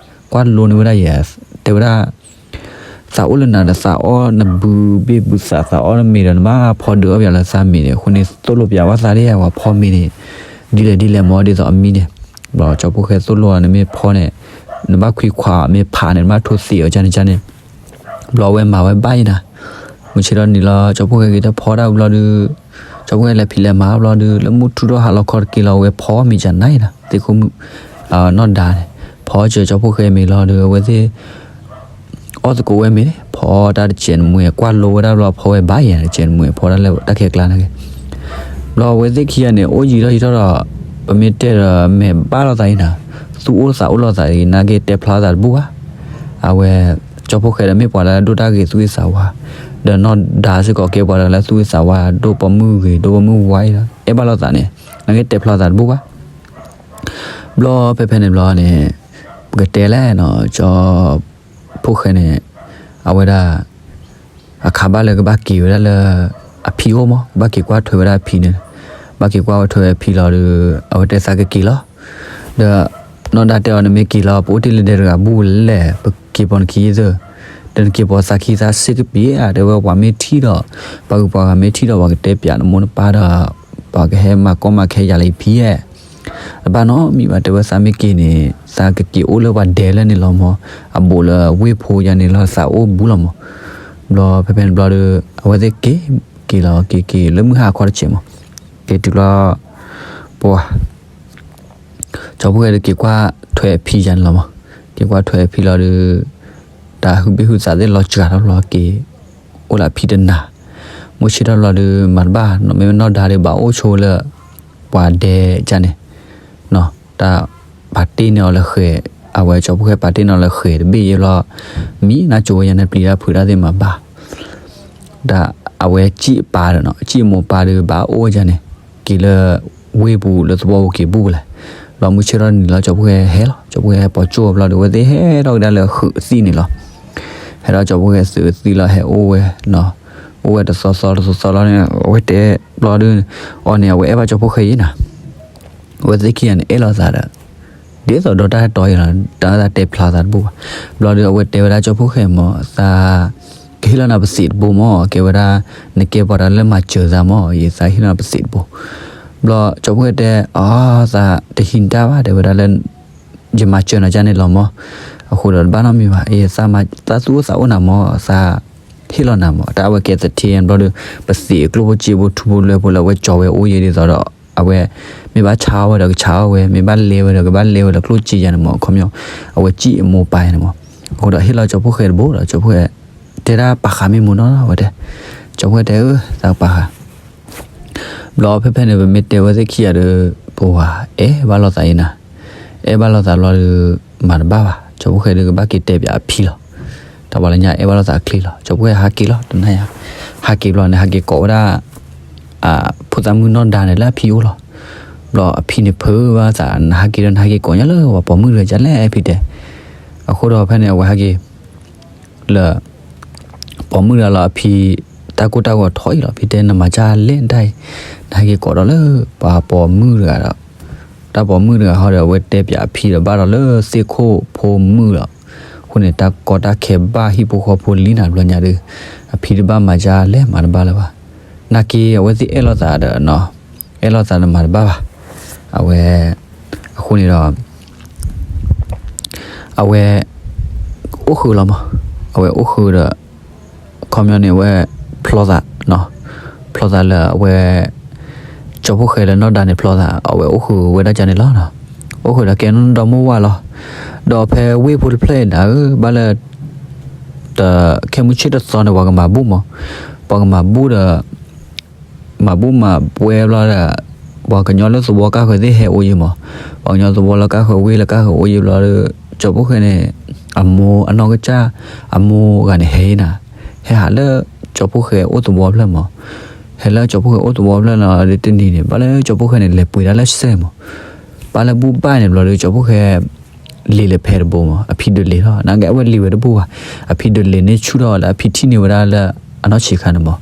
ကွၢ်လိန့ၢ်ဝဲဒၣ်ယဲ, တဲဝဲဒၣ် သးအိၣ်လၢနၤဒီးသးအီၣ်နဘုဘ့ၣ်ဘုသး သးအီၣ်မ့ၤဒီးနဘၣ်ဖီဒုးအီၣ်ပယီၤလၢသးမ့ၤန့ၣ်, အဃိန့ၣ် သိၣ်လိပျးဝဲသးဒ်အဝဲဖီမ့ၤန့ၣ် ဒ်လဲၣ်ဒ်လဲၣ်မး ဒ်သိးအမံန့ၣ်, ဘျီကၠီဖီၣ်ဃဲသိၣ်လိအီၤ နမ့ၢ်ဖီန့ၣ် နဘၣ်ခွံခွါအီၤ, မ့ၢ်ဖးန့ၣ် နဘၣ်ထိသ့အီၤ ကန့ၣ်ကန့ၣ်, ဘျီအဝဲမၤဝဲဘၣ်အံၤနၤ, မုၢ်ဆ့ၣ်ထီၣ်နံၤလီၤ ကၠီဖီၣ်ဃဲက့ၤတၢ်ဖီတၢ်ဘျီဒုး, ကၠီဖီၣ်ဃဲလဲၤဖံးလဲၤမၤဘျီဒုး လၢမုၢ်ထူၣ်ထီၣ်ဟါလီၤခီတက့ၢ်လီၤ အဝဲဖီမ့ၤကနၤအံၤနၤ သ့ၣ်ခိၣ်မုၣ် နီၢ်ဒါန့ၣ်, ဖီစၢၤကၠီဖီၣ်ဃဲမ့ၤလီၤဒီး အဝဲသ့ၣ် အီၣ်သကိးဝဲမ့ၤန့ၣ် ဖီတၢ်တစဲးနမှံ ကွၢ်လိဝဲဒၣ်ဘျီ ဖီဝဲဘၣ်ယဲၤတစဲးနမှံ ဖီတၢ်လၢတၢ်ခဲကျါန့ၣ်က့ၤ, ဘျီအဝဲသ့ၣ်ခံဂၤန့ၣ် အိၣ်ယံၤထီၣ်ယံၤထီၣ်ဒီး ပမ့ၢ်တဲဒီးမဲာ်ဘၣ်လိာ်သးအံၤနၤ, သူၣ်အိၣ်သးအိၣ်လိာ်သးအံၤ နာ်က့တဲဖျါသးတဘူၣ်ဘၣ်, အဝဲ ကၠီဖီၣ်ဃဲဒီးမ့ၢ်ပှၤလၢဒိၣ်တၢ်ဂ့ၤသူၣ်ဂ့ၤသးဝါ, ဒီးနီၢ်ဒါစ့ၢ်ကီးကဲပှၤတဂၤလၢသူၣ်ဂ့ၤသးဝါ ဒိၣ်ပိာ်မုၣ်ဂ့ၤ ဒိၣ်ပိာ်မုၣ်ဝါအံၤဒီး အဲၣ်ဘၣ်လိာ်သးန့ၣ် နာ်က့တဲဖျါသးတဘူၣ်ဘၣ် ဘျီဖဲဖဲန့ၣ်ဘျီန့ၣ် ပကတဲလဲၣ်နီၤ ကၠီဖီၣ်ဃဲန့ၣ် အဝဲဒၣ် အခါဘၣ်လၢကဘၣ်က့ၤဝဲဒၣ်လၢ အဖံအိၣ်မး ကဘၣ်က့ၤကွၢ်ထွဲဝဲဒၣ်အဖံန့ၣ်, ဘၣ်က့ၤကွၢ်ထွဲဝဲအဖံလီၤဒီး အဝဲတဲသးကက့ၤလီၤ, ဒီး နီၢ်ဒါတဲအီၤ နမ့ၢ်က့ၤလီၤ ပအိၣ်တ့ၢ်လၢဒဲတဂၤဘူၣ်လဲၣ် ပက့ၤပိာ်နခံသၢ, ဒီးနက့ၤပိာ်သးခံသးစ့ၢ်ကပ့ၤဧါ တဲဝဲ ပှၤမ့ၢ်ထံၣ်ဒီး ပှၤဂုၤပှၤဂၤမ့ၢ်ထံၣ်ဒီး ပှၤကတဲပၠးနမိၢ်နပၢ်ဒီး ပှၤကဟဲမၤကီမၤခဲယၤလၢယဖံဧါ တဘၣ်နီတမံၤဘၣ် တဲဝဲ သးမ့ၢ်က့ၤန့ၣ် သးကက့ၤအိၣ်လၢပှၤဒဲလၢန့ၣ်လီၤမး, အဘူးလၢဝ့ၢ်ဖိယါန့ၣ်လီၤ သးအိၣ်ဘူးလီၤမး, ဘျီဖဲဖဲန့ၣ်ဘျီဒီး အဝဲသ့ၣ်က့ၤ က့ၤလီၤ က့ၤက့ၤလၢမုၢ်ဟါခီတဆဲးမး, က့ၤတုၤလီၤ ပှၤ ကၠီဖီၣ်ဃဲဒီးက့ၤကွၢ်ထွဲအဖံယါန့ၣ်လီၤမး, က့ၤကွၢ်ထွဲအဖံလီၤဒီး တၢ်ဟုဘ့ၣ်ဟုသးသ့ၣ်လီၤစှၤထီၣ်ဘျီက့ၤ အိၣ်လၢအဖံတနၤ, မုၢ်ဆ့ၣ်ထီၣ်ဘျီဒီး မၤတဘၣ် မ့မ့ၢ်နီၢ်ဒါဒီးဘၣ်အိၣ်ဆိလၢ ပှၤဒဲကန့ၣ် တၢ်ပာ်တ့ၢ်န့ၢ်အီၤလၢဃဲၤ, အဝဲကၠီဖီၣ်ဃဲပာ်တ့ၢ်န့ၢ်အီၤလၢဃဲၤတဘ့ၣ်ယဲဘျီ, မံနါကိၤဝဲယါန့ၣ် ပျံၤတၢ်ဖုးတၢ်သ့ၣ်မၤဘၣ်, ဒီးအဝဲစံၣ်အပၢ်ဒီးနီၤ စံၣ်အမိၢ်ပၢ်ဒီးဘၣ်အိၣ်ဝဲဒၣ်န့ၣ်, က့ၤလၢဝ့ၢ်ပူၤလၢသဝီပူၤက့ၤဘူၣ်ပူၤလဲၣ်, ဘျီမုၢ်ဆ့ၣ်ထီၣ်တနံၤလီၤ ကၠီဖီၣ်ဃဲဟဲလီၤ ကၠီဖီၣ်ဃဲဟဲပိာ်ကၠိအဘျီဒီး အဝဲသ့ၣ်ဟဲထီၣ်ကဒါလၢအသုးအသံၣ်န့ၣ်လီၤ, ဟဲထီၣ်ကၠီဖီၣ်ဃဲသုးအသံၣ်လီၤ ဟဲအိၣ်ဝဲ, အိၣ်ဝဲတသီသီတသီသီလီၤန့ၣ် အဝဲတဲဘျီဒီး အီၤန့ၣ် အဝဲအဲၣ်ဘၣ်ကၠီဖီၣ်ဃဲယဲနၤ အဝဲသ့ၣ်ခံဂၤန့ၣ် အဲၣ်လိာ်သးဒီး ဒ်သိးဒီးတၢ်ဟဲတီယဲလီၤ တၢ်သးတဲဖျါသးတဘူၣ်ဘၣ်, ဘျီဒီးအဝဲတဲဝဲဒၣ်ကၠီဖီၣ်ဃဲမး သးကဟ့ၣ်လီၤနၤပသံးတဘိမး ကဲဝဲဒၣ် နကဲပှၤတဂၤလၢမၤစၢၤသးမး ယသးဟ့ၣ်လီၤနၤပသံးတဘိ, ဘျီကၠီဖီၣ်ဃဲတဲ အသးတဟံးတၢ်ဘၣ် တဲဝဲဒၣ်လၢ ယမၤစၢၤနၤကန့ၣ်လီၤမး, အဃိဒီးတဘၣ်နီတမံၤဘၣ် အသးသူၣ်အိၣ်သးအိၣ်နၤမး သးဟ့ၣ်လီၤနၤမး တၢ်အဝဲကဲသထ့ဘျီဒီး ပသံးအကျိၣ်ဖိစ့ဖိထူဖိလွဲဖိလၢအဝဲကၠီၤဝဲအိၣ်ယဲဒ်သိးဒီး အဝဲ မ့ၢ်ဘၣ်ဆါအီၣ်ဝဲဒီးကဆါအီၣ်ဝဲ မ့ၢ်ဘၣ်လဲဝဲဒီးကဘၣ်လဲဝဲဒီးကျိၣ်စ့ယါန့ၣ်မး ခီပညီ အဝဲစံၣ်အမိၢ်ပၢ်ယါန့ၣ်မး, အဃိဒီးဟ့ၣ်လီၤကၠီဖီၣ်ဃဲတဘိဒီး ကၠီဖီၣ်ဃဲ တဲဒၣ်ပာ်ဃာ်မ့ၢ်မူနီၤ အဝဲတဲ, ကၠီဖီၣ်ဃဲတဲအၢ သးပာ်ဃာ် ဘျီဖဲဖဲန့ၣ် ပမ့ၢ်တဲဝဲသ့ၣ်ခံဂၤဒီး ပဝဲအဲၣ်ဘၣ်လိာ်သးအံၤနၤ, အဲၣ်ဘၣ်လိာ်သးဘျီဒီး မၤတဘၣ်ဘၣ် ကၠီဖီၣ်ဃဲဒီးကဘၣ်က့ၤတဲပၠးအဖံလီၤ, တၢ်ပှၤလၢညါအဲၣ်ဘၣ်လိာ်သးအချ့လီၤ ကၠီဖီၣ်ဃဲဟးက့ၤလီၤ တနၤယၤ, ဟးက့ၤဘျီန့ၣ် ဟးက့ၤကိးဝဲဒၣ် ဖိသၣ်မုၣ်နီၢ်ဒါန့ၣ်လၢအဖံအိၣ်လီၤ, ဘျီအဖံန့ၣ်ဖုးဘၣ်သး နဟးက့ၤဒီးနဟးက့ၤကိးညါလၢပှၤပိာ်မုၣ်တဂၤကလဲၣ် အဖံတဲ, အဃိဒီးဖဲန့ၣ် အဝဲဟးက့ၤ လၢ ပိာ်မုၣ်တဂၤလီၤ အဖံ တၢ်ကိၢ်တၢ်ဂီၤထီၣ်အံၤလီၤ ဖံတဲနမၤကၢ်လဲၣ်တၢ်အံၤ, နဟဲက့ၤကိးဒီးလၢပှၤပိာ်မုၣ်တဂၤဒီး တၢ်ပိာ်မုၣ်တဂၤဟီဒီး အဝဲတဲပၠးအဖံဒီးဘၣ်ဒီးလၢသ့ၣ်ခိၣ်ဖိမုၣ်လီၤ, အဃိန့ၣ် တၢ်ကီတၢ်ခဲဘၣ်ဟံၣ်ဖိဃီဖိလံနၤဘျီညါဒီး အဖံတဘၣ်မၤကၢ်လဲၣ်မၤတဘၣ်လၢၤဘၣ်, နာ်က့အဝဲသ့ၣ်အဲၣ်လိာ်သးဒီး အဲၣ်လိာ်သးဒီးမၤတဘၣ်ဘၣ်, အဝဲ အဃိန့ၣ်ဒီး အဝဲ အိၣ်ဃုာ်လီၤမး, အဝဲအိၣ်ဃုာ်ဒီး ခီပညီန့ၣ် အဝဲ ဖျီသး ဖျီသးလၢအဝဲ ကၠီဖီၣ်ဃဲလၢနီၢ်ဒါန့ၣ်ဖျီသး အဝဲအိၣ်ဃုာ်ဝဲဒၣ်ကန့ၣ်လီၤ, အိၣ်ဃုာ်ဒီးကဲနီၢ်ဒီမိၢ်ဝၢ်လီၤ, ဒီးဖဲဝ့ၢ်ဖိတဖျၢၣ်အံၤနၤဧၢ ဘၣ်လၢ တ ခဲမုၢ်ဆ့ၣ်တသီန့ၣ် ပှၤကမၤဘူၣ်မး, ပှၤကမၤဘူၣ်ဒီး မၤဘူၣ်မၤပွဲဘျီဒီး ပှၤကညီလၢသဝီကၢ်ဃၢၤသ့ၣ်ဟဲအိၣ်ယံၤမး, ပှၤကညီသဝီလၢကၢ်ဃၢၤဝ့ၢ်လၢကၢ်ဃၢၤအိၣ်ယံၤဘျီဒီး ကၠီဖီၣ်ဃဲန့ၣ် အမိၢ်အနီၢ်ကစၢ် အမိၢ်ဂၤန့ၣ်ဟဲနၤ, ဟဲဟးလၢကၠီဖီၣ်ဃဲအိၣ်သဝီဖျၢၣ်မး, ဟဲလၢကၠီဖီၣ်ဃဲအိၣ်သဝီဖျၢၣ်လီၤဒီးတနံၤန့ၣ် ဘၣ်လၢကၠီဖီၣ်ဃဲန့ၣ် လဲၤပှ့ၤဒၣ်လၢစဲမး, ပာ်လၢဘူၣ်ဘၣ်န့ၣ်ဘျီဒီး ကၠီဖီၣ်ဃဲ လံၤလဲၤဖဲတဘိမး အဖံဒုးလံၤလီၤ နာ်က့အဝဲလံၤဝဲတဘူၣ်ဘၣ်, အဖံဒုးလံၤန့ၢ်ဆူၣ်ထီၣ်လၢအဖံထံၣ်န့ၢ်ဝဲဒၣ်လၢ အနီၢ်ဆံးခါန့ၣ်မး.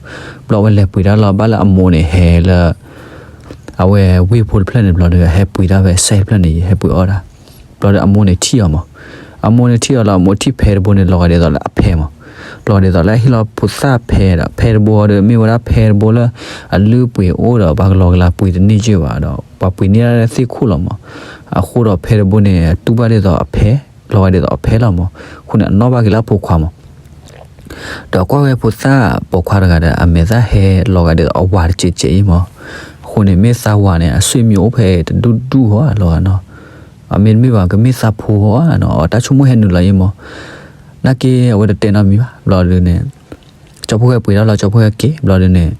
ဘျီဝဲလဲၤပှ့ၤတၢ်လီၤ ဘၣ်လၢအမိၢ်န့ၣ်ဟဲလၢ အဝဲဝ့ၢ်ဖိတဖျၢၣ်န့ၣ်ဘျီဒီး ဟဲပှ့ၤတၢ်ဖဲစဲတဖျၢၣ်န့ၣ် ဟဲပှ့ၤအီၣ်တၢ်. ဘျီဒီးအမိၢ်န့ၣ်ထံၣ်အီၤမး. အမိၢ်န့ၣ်ထံၣ်အီၤလီၤ အမိၢ်ထံၣ်ဖဲတဘိန့ၣ် လီၤဂာ်ဒ်သိးလၢအဖဲမး. လီၤဂာ်ဒ်သိးလၢအဟ့ၣ်လီၤဖိသၣ်ဖဲဒီး ဖဲတဘိဒီး မ့ၢ်ဝဲဒၣ်ဖဲတဘိလၢ အလုၢ်ပှ့ၤအိၣ်ဒီး ပှၤကလီၤကလၤပှ့ၤတန့ၢ်က့ၢ်ဘၣ်ဒီး ပှၤပှ့ၤန့ၢ်ဒၣ်လၢသ့ၣ်ခိၣ်လီၤမး. အဃိဒီးဖဲတဘိန့ၣ် တူၢ်ဘၣ်ဒ်သိးအဖဲ, လီၤဂာ်ဒ်သိးအဖဲလီၤမး. အဃိန့ၣ် အနီၣ်ဘၣ်က့ၤလၢအဖိခွါမး. ဒီးကွၢ်ဝဲဖိသၣ်ပိာ်ခွါတဂၤဒီး အမဲာ်သၣ်ဟဲလီၤဂာ်ဒ်သိးအဝၤတစဲးစဲးအံၤမး. အဃိန့ၣ် မ့ၢ်သးဝၤန့ၣ် အဆွေမျိုးအိၣ်ဖဲတဒူၣ်ဒူၣ်ဟီဧါ လီၤဂာ်နီၤ. အမ့တမ့ၢ်ဘၣ် ကမ့ၢ်သးဖိဧါနီၤ, အတၢ်ဆိကမိၣ်ဟဲနုာ်လီၤအံၤမး. နာ်က့အဝဲတတဲနီတမံၤဘၣ်. ဘျီဒုန့ၣ် ကၠီဖီၣ်ဃဲပှ့ၤတၢ်လီၤ ကၠီဖီၣ်ဃဲက့ၤ ဘျီဒုန့ၣ်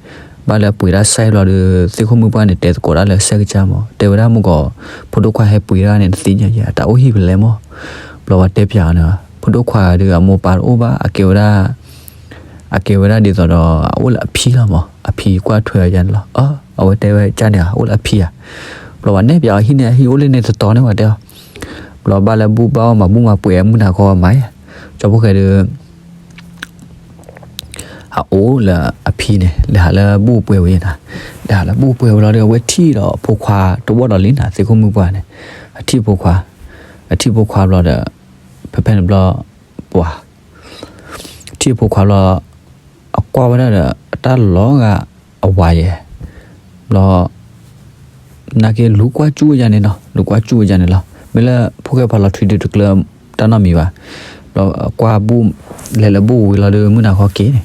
ဘၣ်လၢအပှ့ၤတၢ်စဲဘျီဒု သ့ၣ်ခိၣ်မုၣ်ပှၢ်န့ၣ် တဲသကိးတၢ်လၢစဲကစၢ်မး, တဲဝဲဒၣ်မုၢ်ကီး ဖိဒိၣ်ခွါဟဲပှ့ၤတၢ်န့ၣ် နသ့ၣ်ညါယဲ အတၢ်အိၣ်ဟံၣ်ဖဲလဲၣ်မး. ဘျီဝဲတဲပၠးအီၤန့ၣ် ဖိဒိၣ်ခွါဒု အမိၢ်ပၢ်တအိၣ်ဘၣ် အကဲဝဲဒၣ် အကဲဝဲဒၣ်ဒ်သိးဒီး အအိၣ်လၢအဖံလီၤမး, အဖံကွၢ်ထွဲအီၤယါန့ၣ်လီၤ. အဝဲတဲဝဲကၢ်န့ၣ် အိၣ်လၢအဖံဧါ. ဘျီဝဲနဲၣ်ပၠးအီၤ ဟံၣ်န့ၣ် အဟံၣ်အိၣ်လၢန့ၣ်တတီၤန့ၣ် ဝဲတဲအီၤ. ဘျီဘၣ်လၢဘူၣ်ဘၣ်အီၣ်မၤဘူၣ်မၤပှဲၤမုၢ်နၤခီမးယဲ, ကၠီဖီၣ်ဃဲဒု အအိၣ်လၢအဖံန့ၣ် လဲၤဟးလၢဘူၣ်ပှဲၤဝဲယဲနၤ, လဲၤဟးလၢဘူၣ်ပှဲၤဝဲလီၤဒီး အဝဲထံၣ်ဒီးဖိခွါတဝီၢ်ဒီးလံနၤ သ့ၣ်ခိၣ်မုၣ်ပှၢ်န့ၣ်, အထံၣ်ဖိခွါ, အထံၣ်ဖိခွါဘျီဒီး ဖဲဖဲန့ၣ်ဘျီ ပှၤ ထံၣ်ဖိခွါဘျီ အကွၢ်ဝဲဒၣ်ဒီး အတၢ်လီၤဂာ်အဝၤယဲ, ဘျီ နာ်က့လူၤကွၢ်ကၠူၣ်ဝဲယါန့ၣ်နီၤ, လူၤကွၢ်ကၠူၣ်ဝဲယါန့ၣ်လီၤ. မ့ၢ်လၢဖိၣ်ဃဲဖးလီၤထွံဒုတကျၢၤတၢ်နီတမံၤဘၣ်. ဘျီကွၢ်ဘူၣ် လဲၤလၢဘူၣ်ဝံၤလီၤဒီး မုၢ်နၤခီက့ၤန့ၣ်,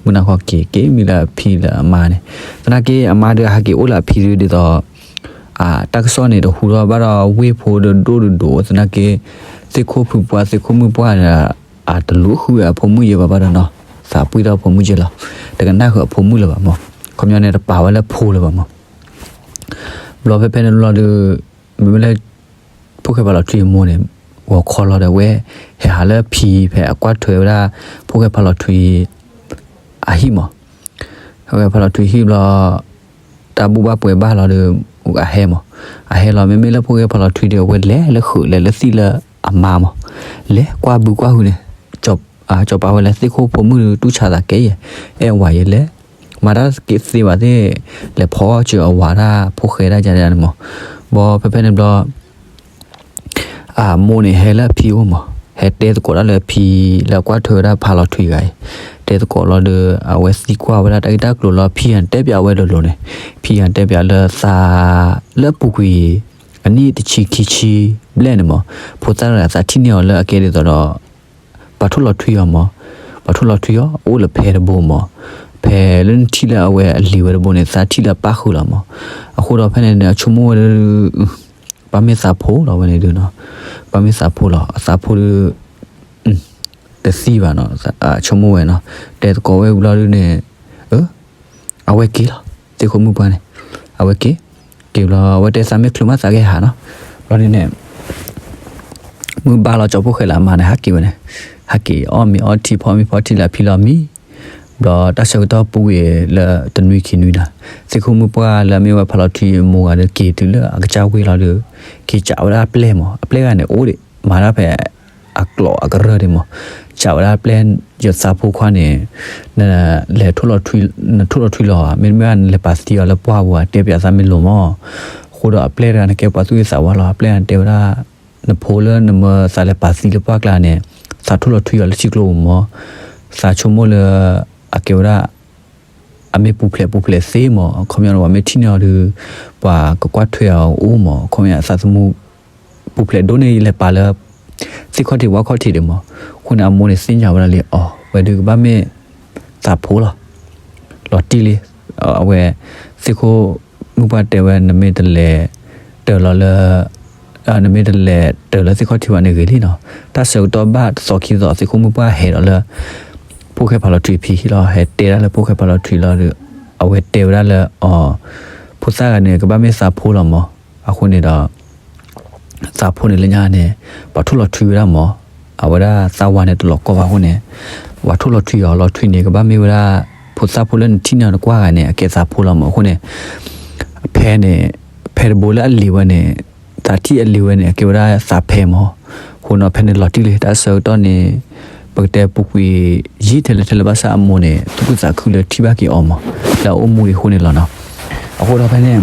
မုၢ်နၤခီက့ၤ က့ၤမံလၢအဖံလၢအမါန့ၣ်, သနာ်က့အမါဒုး အဟးက့ၤအိၣ်လၢအဖံဒုဒ်သိး တၢ်ကစီၣ်န့ၣ် တဟူထီၣ်ဘၣ်ဒီး ဝ့ၢ်ဖိဒိၣ်ဒိၣ်ဒိၣ်ဒိၣ် သနာ်က့ သ့ၣ်ခိၣ်ဖုပှၢ် သ့ၣ်ခိၣ်မုၣ်ပှၢ်ဒီး အတလူၤဃုအဖိမုၣ်ယဲဘၣ်ဘၣ်ဒီးနီၤ, သးပှံၢ်ထီၣ်အဖိမုၣ်ယဲလီၤ. တကနၣ်ဃုအဖိမုၣ်လၢၤဘၣ်မး, ခီပညီန့ၣ် တပာ်ဝဲလၢဖိလၢၤဘၣ်မး. ဘျီဖဲဖဲန့ၣ်ဘျီဒီး မ့မ့ၢ်လၢ ဖိၣ်ဃဲဖးလီၤထွံအမိၢ်န့ၣ် ဂီၤခီလီၤဒီး အဝဲဟဲဟးလၢဖံဖဲအကွၢ်ထွဲဝဲဒၣ် ဖိၣ်ဃဲဖးလီၤထွံ အဟံၣ်မး. ဖိၣ်ဃဲဖးလီၤထွံဟံၣ်ဘျီ တၢ်ဘူၣ်ဘၣ်ပှဲၤဘၣ်လီၤဒီး အဟဲမး, အဟဲလီၤ မ့မ့ၢ်လၢဖိၣ်ဃဲဖးလီၤထွံဒီး အဝဲလဲၤလၢဃုာ် လဲၤလၢသံၣ်လၢအမါမး, လဲၤကွၢ်ဘုကွၢ်ဟုန့ၣ်, စီၤပၤဝဲလၢသ့ၣ်ခိၣ်ဖိမုၣ်ဒု တူၢ်ဆါသးကဲယဲ, အဲၣ်ဝၤယဲလဲၣ်, မၤတၢ်က့ၤသ့ဘၣ်သ့ၣ်, လဲၤဖီအီၣ်စၢၤအဝၤဒၣ် ဖိၣ်ဃဲဒၣ်ယါန့ၣ်မး. ဘျီဖဲဖဲန့ၣ်ဘျီ အမိၢ်န့ၣ် ဟဲလၢအဖံအိၣ်မး, ဟဲတဲသကိးတၢ်လၢအဖံ လၢအကွၢ်ထွဲဝဲဒၣ်ဖးလီၤထွံဂၤအံၤ, တဲသကိးလီၤဒီး အဝဲသံကွၢ်ဝဲဒၣ်တၢ်ဂ့ၢ်တၢ်ကျိၤလၢအဖံဂၤန့ၣ် တဲပၠးဝဲလိၤလိၤန့ၣ်, ဖံဂၤန့ၣ်တဲပၠးလၢသး လၢအပူၤကွံာ် အနံၣ်တဆံခံဆံဘျဲၣ်န့ၣ်မး, ဖိသၣ်တဂၤသးထံၣ်န့ၢ်အီၤလၢအကဲဒ်သိးဒီး ပှၤထိၣ်လီၤထွံအီၤမး, ပှၤထိၣ်လီၤထွံအီၤ အိၣ်လၢဖဲတဘိမး, ဖဲလၢနထံၣ်လၢအဝဲအလံၤဝဲတဘိန့ၣ် သးထံၣ်လၢအပၣ်ဃုာ်လီၤမး. အဃိဒီးဖဲန့ၣ်န့ၣ် အဆိကမိၣ်ဝဲဒၣ် ဘၣ်မ့ၢ်သးဖိလီၤဝဲန့ၣ်ဒုနီၤ, ဘၣ်မ့ၢ်သးဖိလီၤ, အသးဖိဒု တသံဘၣ်နီၤ, ဆိကမိၣ်ဝဲနီၤ, တဲသကိးဝဲဘျီဒုန့ၣ် အဝဲက့ၤလီၤ, သ့ၣ်ခိၣ်မုၣ်ပှၢ်န့ၣ်, အဝဲက့ၤ, က့ၤဘျီ အဝဲတဲသးမ့ၢ်ချုးမးသးကဟဲဟးနီၤ, ဘျီဒုန့ၣ် မုၢ်ဘၣ်လီၤ ကၠီဖီၣ်ဃဲလၢအမါန့ၣ် ဟးက့ၤဝဲန့ၣ်, ဟးက့ၤအီၣ်မ့ၤအီထံ ဖီမ့ၤဖီထံလၢအဖံလီၤမံ, ဘျီတၢ်ဆၢကတီၢ်ပူၤကွံာ်လၢတနွံခံနွံနီၤ, သ့ၣ်ခိၣ်မုၣ်ပှၢ်လၢအမ့ၢ်ဝဲဖးလီၤထွံအမိၢ်ဂၤဒီး က့ၤတုၤလၢအကစၢ်ဝ့ၢ်လီၤဒီး က့ၤကးဝဲဒၣ်ပျဲၢ်မး, အပျဲၢ်ဂၤန့ၣ် အိၣ်ဒံး မၤတၢ်ဖဲ အကျိးအကရၢၢ်ဒံးမး, ကးဝဲဒၣ်ပျဲၢ် ယသးဖိခွါန့ၣ် နလဲၤ နထိၣ်လီၤထွံလီၤဧါ, မ့တမ့ၢ်ဘၣ် နလဲၤပာ်သံအီၤလၢပှၢ်ပူၤဧါ, တဲပၠးသးမ့ၢ်လိၤမး. အဃိဒီးအပျဲၢ်တဂၤန့ၣ် ကဲပှၤသူၣ်ဂ့ၤသးဝါလီၤ, အပျဲၢ်န့ၣ်တဲဝဲဒၣ် နဖိလၢနမၢသးလဲၤပာ်သံလၢပှၢ်ကျါန့ၣ် သးထိၣ်လီၤထွံအီၤလၢထံကျိပူၤမး, သးဆိကမိၣ်လၢ အကဲဝဲဒၣ် အမ့ၢ်ပူၤဖျဲးပူၤဖျဲးသ့မး, အခီပညီန့ၣ် ပှၤမ့ၢ်ထံၣ်န့ၢ်အီၤဒီး ပှၤကကွၢ်ထွဲအီၤအိၣ်မး, အခီပညီအသးသမူ ပူၤဖျဲးဒိၣ်န့ၢ် လဲၤပာ်လၢ သ့ၣ်ခီၣ်ထံးဝၣ်ခီၣ်ထံးဒံးမး. အဃိန့ၣ် အမိၢ်န့ၣ်သ့ၣ်ညါဝဲဒၣ်လံ, အိ ဝဲဒုးကဘၣ်မ့ၢ်သးဖိလီၤ, လီၤတံၢ်လံ. အဝဲ သ့ၣ်ခိၣ်မုၣ်ပှၢ်တဲဝဲ နမ့ၢ်တလဲၤတၢၤလီၤလၢ နမ့ၢ်တလဲၤတၢၤလၢသ့ၣ်ခီၣ်ထံးဘၣ်န့ၣ်ဂ့ၤလံနီၤ. တၢ်ဆၢကတီၢ်ဘၣ်တသီခံသီ သ့ၣ်ခိၣ်မုၣ်ပှၢ်ဟဲဒီးလၢ ဖိၣ်ဃဲဖးလီၤထွံဖံဟံၣ်လီၤ, ဟဲတဲဒၣ်လၢဖိၣ်ဃဲဖးလီၤထွံလီၤဒီး အဝဲတဲဝဲဒၣ်လၢ အီၤ ဖိသၣ်ဂၤန့ၣ် ကဘၣ်မ့ၢ်သးဖိလီၤမး. အဃိန့ၣ်ဒီး သးဖိန့ၣ်လၢညါန့ၣ် ပှၤထိၣ်လီၤထွံဝဲဒၣ်မး, အဝဲဒၣ်သးဝၤန့ၣ်တလီၤကီဘၣ်အဃိန့ၣ် ပှၤထိၣ်လီၤထွံအီၤ လီၤထွံန့ၣ် ကဘၣ်မ့ၢ်ဝဲဒၣ် ဖိသၣ်ဖိလၢနထံၣ်န့ၢ်အီၤနကွၢ်ဂၤန့ၣ် အကဲသးဖိလီၤမး. အဃိန့ၣ် ဖဲန့ၣ် ဖဲတဘိလၢအလံၤဝဲန့ၣ် သးထံၣ်အလံၤဝဲန့ၣ် အကဲဝဲဒၣ်သးဖဲမး. အဃိန့ၣ် ဖဲန့ၣ်လီၤတံၢ်လံ တၢ်ဆၢကတီၢ်န့ၣ် ပကတဲပူၤကွံာ်ယံာ်ထဲလဲၣ်ထဲလဲၣ်ဘၣ်ဆၣ်အမိၢ်န့ၣ် သူၣ်ခုသးခုလၢထံၣ်ဘၣ်က့ၤအီၤမး လၢအအိၣ်မူအံၤအဃိန့ၣ်လီၤနီၤ. အဃိဒီးဖဲန့ၣ်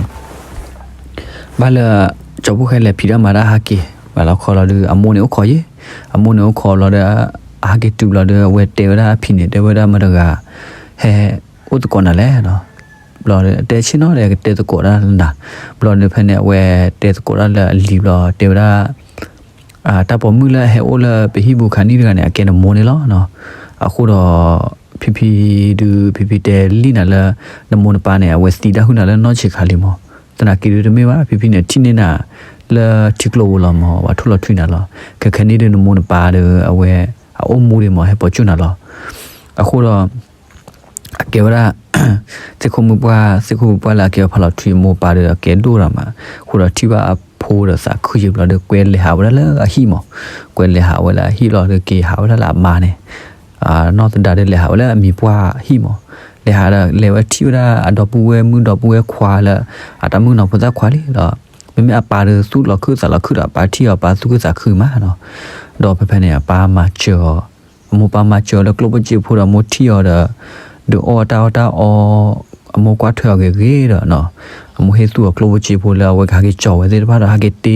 ဘၣ်လၢ ကၠီဖီၣ်ဃဲလဲၤဖံးတၢ်မၤတၢ်ဟးက့ၤ ဘၣ်လီၤခီလီၤဒီး အမိၢ်န့ၣ်အိၣ်ခိးယံၤ, အမိၢ်န့ၣ်အိၣ်ခိးလီၤဒီး အဟးက့ၤတုၤဘျီဒီး အဝဲတဲဝဲဒၣ်အဖံန့ၣ် တဲဝဲဒၣ်မတၤတဂၤ ဟဲအိၣ်သကိးနၤလဲၣ်နီၤ. ဘျီဒီး တဲဆ့ၣ်နီၤဒီး ကတဲသကိးတၢ်လၢနၤ. ဘျီဒီးဖဲန့ၣ် အဝဲတဲသကိးတၢ်လၢအလံၤဘျီ တဲဝဲဒၣ် တၢ်ပိာ်မုၣ်လၢအဟဲအိၣ်လၢပဟံၣ်ပူၤခါနံၣ်တဂၤန့ၣ် အကဲနမိၢ်န့ၣ်လီၤနီၤ. အဃိဒီး ဖံဖံဒုး ဖံဖံတဲလံနၤလၢ နမိၢ်နပၢ်န့ၣ် အဝဲသံဒၣ်ဟုၣ်နၤလၢနီၢ်ဆံးခါလံမး. သနာ်က့ဒုးတမ့ၢ်ဘၣ် ဖံဖံန့ၣ် ထံၣ်န့ၢ်နၤလၢထံကျိပူၤလီၤမး ပှၤထိၣ်လီၤထွံနၤလီၤ. ခဲခဲနံၣ်ဒုး နမိၢ်နပၢ်ဒီး အဝဲ အအိၣ်မူဒံးမး ဟဲပိာ်ကၠူၣ်နၤလီၤ. အဃိဒီး အကဲဝဲဒၣ် သ့ၣ်ခိၣ်မုၣ်ပှၢ် သ့ၣ်ခိၣ်မုၣ်ပှၢ်လၢအကဲဖးလီၤထွံအမိၢ်ပၢ်ဒီး အကဲဒိၣ်တၢ်မး. အဃိဒီးထံၣ်ဘၣ်အဖိဒီးသးခုယံၤဘျီဒီး ကွဲလဲၤဟးဝဲဒၣ်လၢအဟံၣ်မး. ကွဲလဲၤဟးဝဲလၢအဟံၣ်လီၤဒီး က့ၤဟးဝဲဒၣ်လၢအမါန့ၣ် နီၢ်သဒါဒီးလဲၤဟးဝဲလၢအမံၤပှၢ်ဟံၣ်မး. လဲၤဟးဒီးလဲၤဝဲထံၣ်ဝဲဒၣ်အဒီပုၢ်ဝဲၢ်မုၣ်ဒီပုၢ်ဝဲၢ်ခွါလၢ အတၢ်မုၣ်ကနီၤဖိသၣ်ခွါလံဒီး မ့မ့ၢ်အပၢ်ဒီးသူၣ်လီၤခုၣ်သးလီၤခုၣ်ဒီး အပၢ်ထံၣ်အီၤ အပၢ်သူၣ်ခုသးခုမးနီၤ. ဒီးဖဲဖဲန့ၣ် အပၢ်မၤစၢၤအီၤ အမိၢ်ပၢ်မၤစၢၤအီၤလၢကျိၣ်ဖိစ့ဖိဒီး အမိၢ်ထံၣ်အီၤဒီး ဒုးအီၣ်တၢ်အီၣ်တၢ်အီ အမိၢ်ကွၢ်ထွဲအီၤဂ့ၤဂ့ၤဒီး အမိၢ်ဟ့ၣ်သူၣ်အီၤကျိၣ်ဖိစ့ဖိလၢအဝဲကဟးက့ၤကၠီၤဝဲသ့ၣ်တဖၣ်ဒီး ဟဲက့ၤတ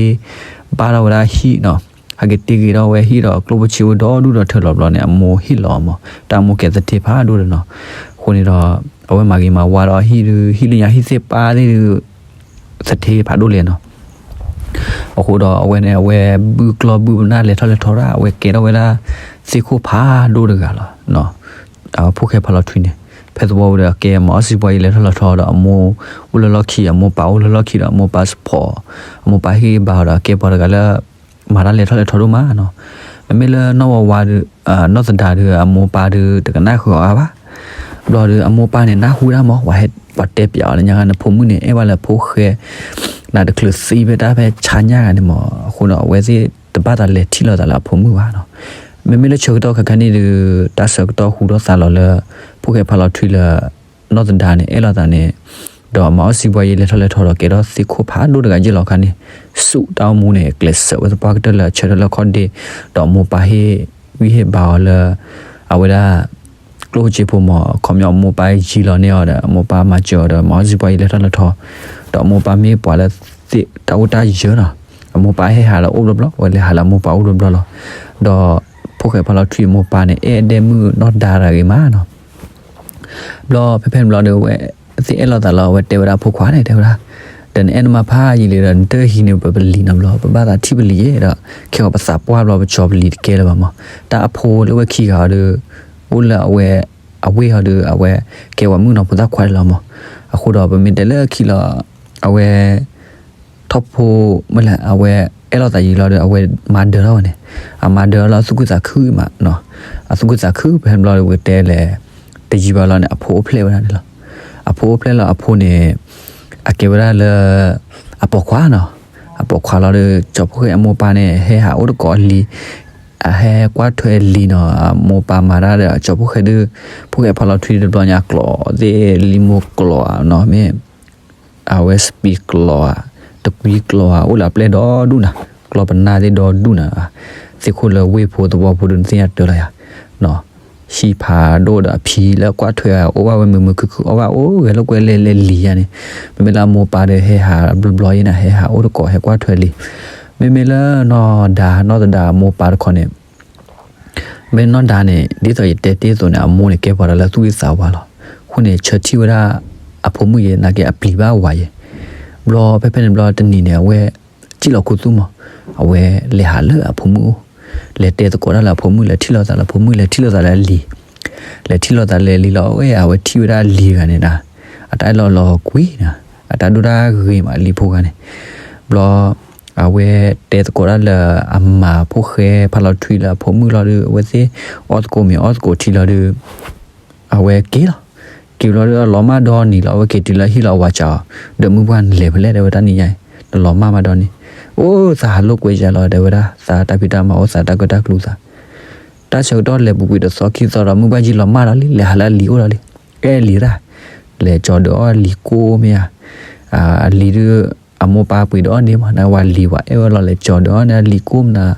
့ဘၣ်ထီၣ်ဝဲဒၣ်ဟံၣ်နီၤ. ဟဲက့ၤတ့ဂ့ၤထီၣ်ဝဲဟံၣ်ဒီးကျိၣ်ဖိစ့ဖိဒီဒူၣ်ဒီထၢလီၤဘျီန့ၣ် အမိၢ်ဟ့ၣ်လီၤအီၤမး တၢ်အမိၢ်ကဲသထ့ဖးဒိၣ်ဒီးနီၤ. အဃိန့ၣ်ဒီး အဝဲမၤဂ့ၤမၤဝါဒီးဟံၣ်ဒုး ဟံၣ်လၢညါဟံၣ်သ့ၣ်ပၢ်သ့ၣ်ဒုး သထ့ဖးဒိၣ်လဲၣ်နီၤ. အဃိဒီးအဝဲန့ၣ် အဝဲဘုၣ်ကျီၢ်ဘုၣ်ပနၢ်လဲၤထီၣ်လဲၤထီဒီး အဝဲကဲထီၣ်ဝဲဒၣ် သ့ၣ်ခိၣ်ဖးဒိၣ်တဂၤလီၤ. ဖိၣ်ဃဲဖးလီၤထွံန့ၣ် ဖဲသဝီပူၤဒီး အကဲမၤအီၣ်စံပှၤယံာ်လဲၤထီၣ်လဲၤထီဒီး အမိၢ်အိၣ်လၢလီၢ်ခံ အမိၢ်ပၢ်အိၣ်လၢလီၢ်ခံဒီး အမိၢ်ပၢ် support အမိၢ်ပၢ်ဟ့ၣ်ဂံၢ်ဘါအီၤဒီး အကဲပှၤတဂၤလၢ မၤတၢ်လဲၤထီၣ်လဲၤထီဒိၣ်မးနီၤ. မ့မ့ၢ်လၢနီၢ်ဝါဝါဒီး နီၢ်သဒါဒီး အမိၢ်ပၢ်ဒီး တကနၣ်ဃုာ်အီၤအါဘၣ်. ဘျီဒီး အမိၢ်ပၢ်န့ၣ် နၢ်ဟူဒၣ်မး ပှၤဟဲ ပှၤတဲပျးအီၤလၢညါ နဖိမုၣ်န့ၣ် အဲၣ်ဘၣ်လၢဖိၣ်ဃဲ နတချုးသံဖဲတၢ်ဖဲဆါညါဂၤန့ၣ်မး အဃိဒီး အဝဲသ့ၣ်တဘၣ်သးလဲၤထံၣ်လိာ်သးလၢအဖိမုၣ်ဘၣ်နီၤ. မ့မ့ၢ်လၢဆၢကတီၢ်ခဲခါန့ၣ်ဒီး တၢ်ဆၢကတီၢ်ဟူထီၣ်သါလီၤလၢ ဖိၣ်ဃဲဖးလီၤထွံလၢ နီၢ်သဒါန့ၣ် အဲၣ်လိာ်သးန့ၣ် ဒီးမၤအီၣ်စံပှၤယံာ်လဲၤထီၣ်လဲၤထီဒီး ကဲထီၣ်သ့ၣ်ခိၣ်ဖးဒိၣ်တဂၤယဲၢ်လီၤခါန့ၣ် ဆူတၢ်အိၣ်မူန့ၣ် ကျဲးစၢးဝဲသပှၢ်ကတၢၢ်လၢအဆၢထၢၣ်လၢခီၣ်ဒ့ ဒီးအမိၢ်ပၢ်ဟ့ၣ်ဂံၢ်ဟ့ၣ်ဘါအီၤလၢ အဝဲဒၣ် ကျိၣ်ဖိစ့ဖိမး ခီပညီအမိၢ်ပၢ်ယံၤလီၤန့ၢ်အီၤဒီး အမိၢ်ပၢ်မၤစၢၤအီၤဒီး မၤအီၣ်စံပှၤယံာ်လဲၤထီၣ်လဲၤထီ ဒီးအမိၢ်ပၢ်မ့ၢ်ပှၤလၢသ့ၣ်တၢ်အိၣ်တၢ်ယၢၤနီၤ. အမိၢ်ပၢ်ဟဲဟးလၢအအိၣ်ဘျီဘျီ အဝဲလဲၤဟးလၢအမိၢ်ပၢ်အိၣ်ဘျီဘျီလီၤ. ဒီးဖိၣ်ဃဲဖးလီၤထွံအမိၢ်ပၢ်န့ၣ် အဲၣ်ဒဲမုၣ်နီၢ်ဒါတဂၤဂ့ၤမးနီၤ. ဘျီဖဲဖဲန့ၣ်ဘျီဒီး အဝဲသ့ၣ်အဲၣ်လိာ်သးလီၤ အဝဲတဲဝဲဒၣ်အဖိခွါန့ၣ် တဲဝဲဒၣ် ဒီးနအဲၣ်နမါဖးယံာ်လံဒီး နတဟံးန့ၢ်ပပလံၤနီတဘျီ ပဘၣ်သးထံၣ်ပလံၤယဲဒီး ခဲအံၤပသးပှၢ်ဘျီ ပကၠီၤပလံၤတကဲလၢၤဘၣ်မး. တၢ်အဖိလၢဝဲခံဂၤအီၤဒီး အိၣ်လၢအဝဲ အဝ့ၢ်အီၤဒီး အဝဲကဲပှၤမုၣ်ကနီၤဖိသၣ်ခွါလီၤမး. အဃိဒီးပမ့ၢ်တဲလၢခံလီၤ အဝဲ ထီၣ်ဖိ မ့ၢ်လဲၣ် အဝဲအဲၣ်လိာ်သးယံာ်လီၤဒီး အဝဲမၤဒၢးထီၣ်ဝဲန့ၣ် အမၤဒၢးထီၣ်လီၤ အသူၣ်ခုသးခုမးနီၤ. အသူၣ်ခုသးခု ဖဲန့ၣ်ဘျီဒီး ပကတဲလဲၣ် တယံာ်ဘၣ်လီၤန့ၣ် အဖိအိၣ်ဖျဲၣ်ဝဲဒၣ်န့ၣ်လီၤ. အဖိအိၣ်ဖျဲၣ်လီၤ အဖိန့ၣ် အကဲဝဲဒၣ်လၢ အပိာ်ခွါနီၤ. အပိာ်ခွါလီၤဒီး ကၠီၤဖိၣ်ဃဲအမိၢ်ပၢ်န့ၣ် ဟဲဟးအိၣ်သကိးအလံၤ အဟဲကွၢ်ထွဲအလံၤနီၤ. အမိၢ်ပၢ်မၤတၢ်ဒီး ကၠီၤဖိၣ်ဃဲဒုး ဖိၣ်ဃဲဖးလီၤထွံတဘျီညါ ကျိာ်သ့ၣ် လံမိၢ်ကျိာ်ဧါနီၤ မ့ၢ် အဝဲစပံးကျိာ်ဧါ တကွံကျိာ်ဧါ အိၣ်လၢအပျဲၢ်ဒီဒူၣ်နၤ ကျိာ်ပနၢ်သ့ၣ်ဒီဒူၣ်နၤ. သ့ၣ်ခိၣ်လၢဝ့ၢ်ဖိသဝီဖိဒုး နသ့ၣ်ညါတၢ်လီၤယၤ ဟံၣ်ဖးဒိၣ်ဒီးအဖံလၢကွၢ်ထွဲ အိၣ်ဘၣ်ဝဲမုာ်မုာ်ခုၣ်ခုၣ် အီၣ်ဘၣ်အိၣ်ဂဲၤလိာ်ကွဲလဲၤလဲၤလံၤယါန့ၣ်. မ့မ့ၢ်လၢအမိၢ်ပၢ်ဒီး ဟဲဟးဘျီဘျီယဲနၤ ဟဲဟးအိၣ်သကိး ဟဲကွၢ်ထွဲလံၤ. မ့မ့ၢ်လၢနီၢ်ဒါ နီၢ်သဒါအမိၢ်ပၢ်တခီန့ၣ် မ့ၢ်နီၢ်ဒါန့ၣ် ဒ်သိးယတဲတ့ၢ်အသိးန့ၣ် အမိၢ်န့ၣ်ကဲပှၤတဂၤလၢသူၣ်ဂ့ၤသးဝါလီၤ. အဃိန့ၣ် ဆၢထံၣ်ဝဲဒၣ် အဖိမုၣ်ယဲနာ်က့ အပျံၤဘၣ်ဝၤယဲ. ဘျီဖဲဖဲန့ၣ်ဘျီတနံၤန့ၣ် အဝဲ စံၣ်လီၤခူသူၣ်မး အဝဲလဲၤဟးလၢအဖိမုၣ်အိၣ် လဲၤတဲသကိးတၢ်လၢအဖိမုၣ် လဲၤထံၣ်လိာ်သးလၢအဖိမုၣ် လဲၤထံၣ်လိာ်သးလၢအလံၤ လဲၤထံၣ်လိာ်သးလၢအလံၤလီၤ. အဝဲ အဝဲထံၣ်ဝဲဒၣ်အလံၤတဂၤန့ၣ်ဒၣ် အတၢ်အဲၣ်လီၤလီၤကွံနၤ အတၢ်ဒိၣ်တၢ်ဂ့ၤမး အလံၤဖိဂၤန့ၣ်. ဘျီ အဝဲတဲသကိးတၢ်လၢအမါဖိၣ်ဃဲဖးလီၤထွံလၢအဖိမုၣ်လီၤဒီး အဝဲသ့ၣ်အီၣ်သကိးမ့ၤအီၣ်သကိးထံလီၤဒီး အဝဲက့ၤလီၤ. က့ၤဘျီဒီးအလီၤမၢ်ဒီနံၤလီၤ အဝဲက့ၤတုၤလၢဟံၣ်လီၤ အဝၤစံးအီၤ ဒီးမုၢ်ပှၢ်နလဲၤဖဲလဲၣ် တဲဝဲတနံၤညါအံၤ နလီၤမၢ်မးဒီနံၤ အိၣ်သးဟးလိာ်ကွဲယၤလီၤ တဲဝဲဒၣ် သးတၢ်ဖံးတၢ်မၤအိၣ်သးတၢ်ကၢတၢ်ကျူသး တၢ်ဆၢကတီၢ်လဲၤပူၤကွံာ်တသီခံသီဒီး မုၢ်ပှၢ်ယံၤလီၤမၢ်ဒီးလံ လဲၤဟးလၢအလံၤအိၣ်ဒီးလံ အဲၣ်လံၤတၢ် လဲၤကၠီၤဒီးအီၣ်အလံၤကိးမ့ၢ်ဧါ အလံၤဒုး အမိၢ်ပၢ်ပှ့ၤဒီးအီၣ်န့ၣ်မး နဝဲလံၤဝဲအဲၣ်ဝဲလီၤ လဲၤကၠီၤဒီးအီၣ်န့ၣ် အလံၤကိးမနၤ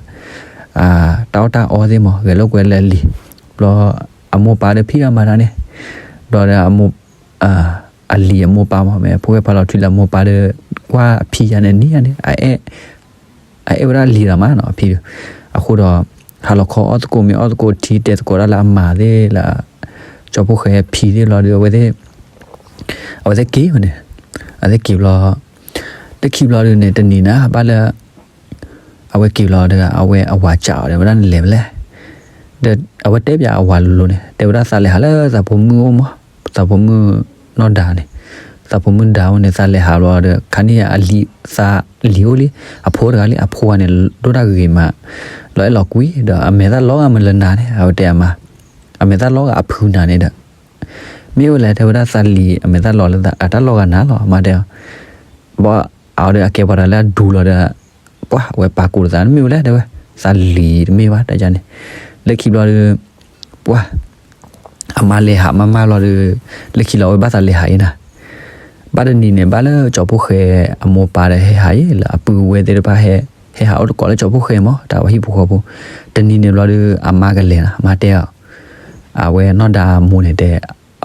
တၢ်အီၣ်တၢ်အီသ့ၣ်မး ဂဲၤလိာ်ကွဲလၢအလံၤ ဘျီအမိၢ်ပၢ်ဒီးဖံးအမၤတၢ်န့ၣ်, ဘျီဒီး အလံၤအမိၢ်ပၢ်မ့ၢ် ဖိၣ်ဃဲဖးလီၤထွံလၢအမိၢ်ပၢ်ဒီး ကွၢ်အဖံယၤန့ၣ် နံၤယၤန့ၣ် အအဲၣ်ဝဲဒၣ်လံၤဒီးမးနီၤ အဖံဒီး, အဃိဒီး ဟးလီၤခီအီၣ်သကိးမ့ၤအီၣ်သကိးထံ တဲသကိးတၢ်လၢအမၤသ့ၣ်လၢ ကၠီဖိၣ်ဃဲဖံသ့ၣ်ဘျီဒီး အဝဲသ့ၣ် အဝဲသ့ၣ်က့ၤဝဲန့ၣ်, အဝဲသ့ၣ်က့ၤဘျီ လၢခံဘျီဒုးန့ၣ် တနံၤန့ၣ် ဘၣ်လၢ အဝဲက့ၤဘျီဒီး အဝဲအဝၤစံးအီၤဒီး ဝဲဒၣ်နလဲၤဖဲလဲၣ်, ဒီးအဝဲတဲပၠးအဝၤလိၤလိၤန့ၣ် တဲဝဲဒၣ်သးလဲၤဟးလၢသးဖိမုၣ်အိၣ်မး, သးဖိမုၣ်နီၢ်ဒါန့ၣ်, သးဖိမုၣ်ဒါအိၣ်န့ၣ် သးလဲၤဟးဘျီဒီး ခါန့ၣ်အလံၤ သးလံၤအိၣ်လံ, အဖိတဂၤလံ အဖိဂၤန့ၣ် ဒိၣ်တၢ်ဂ့ၤဂ့ၤမး, လီၤအဲၣ်လီၤကွံဒီး အမဲာ်သၣ်လီဂၤမ့ၢ်လၢနၤန့ၣ် အဝဲတဲအမါ, အမဲာ်သၣ်လီဂၤအဖုနၤန့ၣ်ဒီး မ့ၢ်ဝဲလဲၣ် တဲဝဲဒၣ်သးလံၤ အမဲာ်သၣ်လီလၢအတၢ်လီဂၤနၤလီၤ အမါတဲအီၤ, ဘၣ်အဝဲဒီးအကဲပှၤတဂၤလၢအဒူလီၤဒီး ပှၢ်ဝဲပာ်ကိးတသး မ့ၢ်ဝဲလဲၣ် တဲဝဲ, သးလံၤတမ့ၢ်ဘၣ် တၢ်ယါန့ၣ်, လၢခံဘျီဒီး ပှၢ် အမါလဲၤဟးမးမးဘျီဒီး လၢခံလီၤဝဲဘၣ်သးလဲၤဟးအံၤနၤ, ဘၣ်တနံၤန့ၣ် ဘၣ်လၢကၠီဖိၣ်ဃဲအမိၢ်ပၢ်ဒီးဟဲဟးအံၤ လၢအပုၢ်ဝဲသ့ၣ်တဖၣ်ဟဲ ဟဲဟးအိၣ်တကိးလၢကၠီဖိၣ်ဃဲမး တၢ်ဝဲဟံၣ်ဖိဃီဖိ, တနံၤန့ၣ်ဘျီဒီး အမါကလဲၤနၤ အမါတဲအီၤ, အဝဲနီၢ်ဒါအမိၢ်န့ၣ်တဲ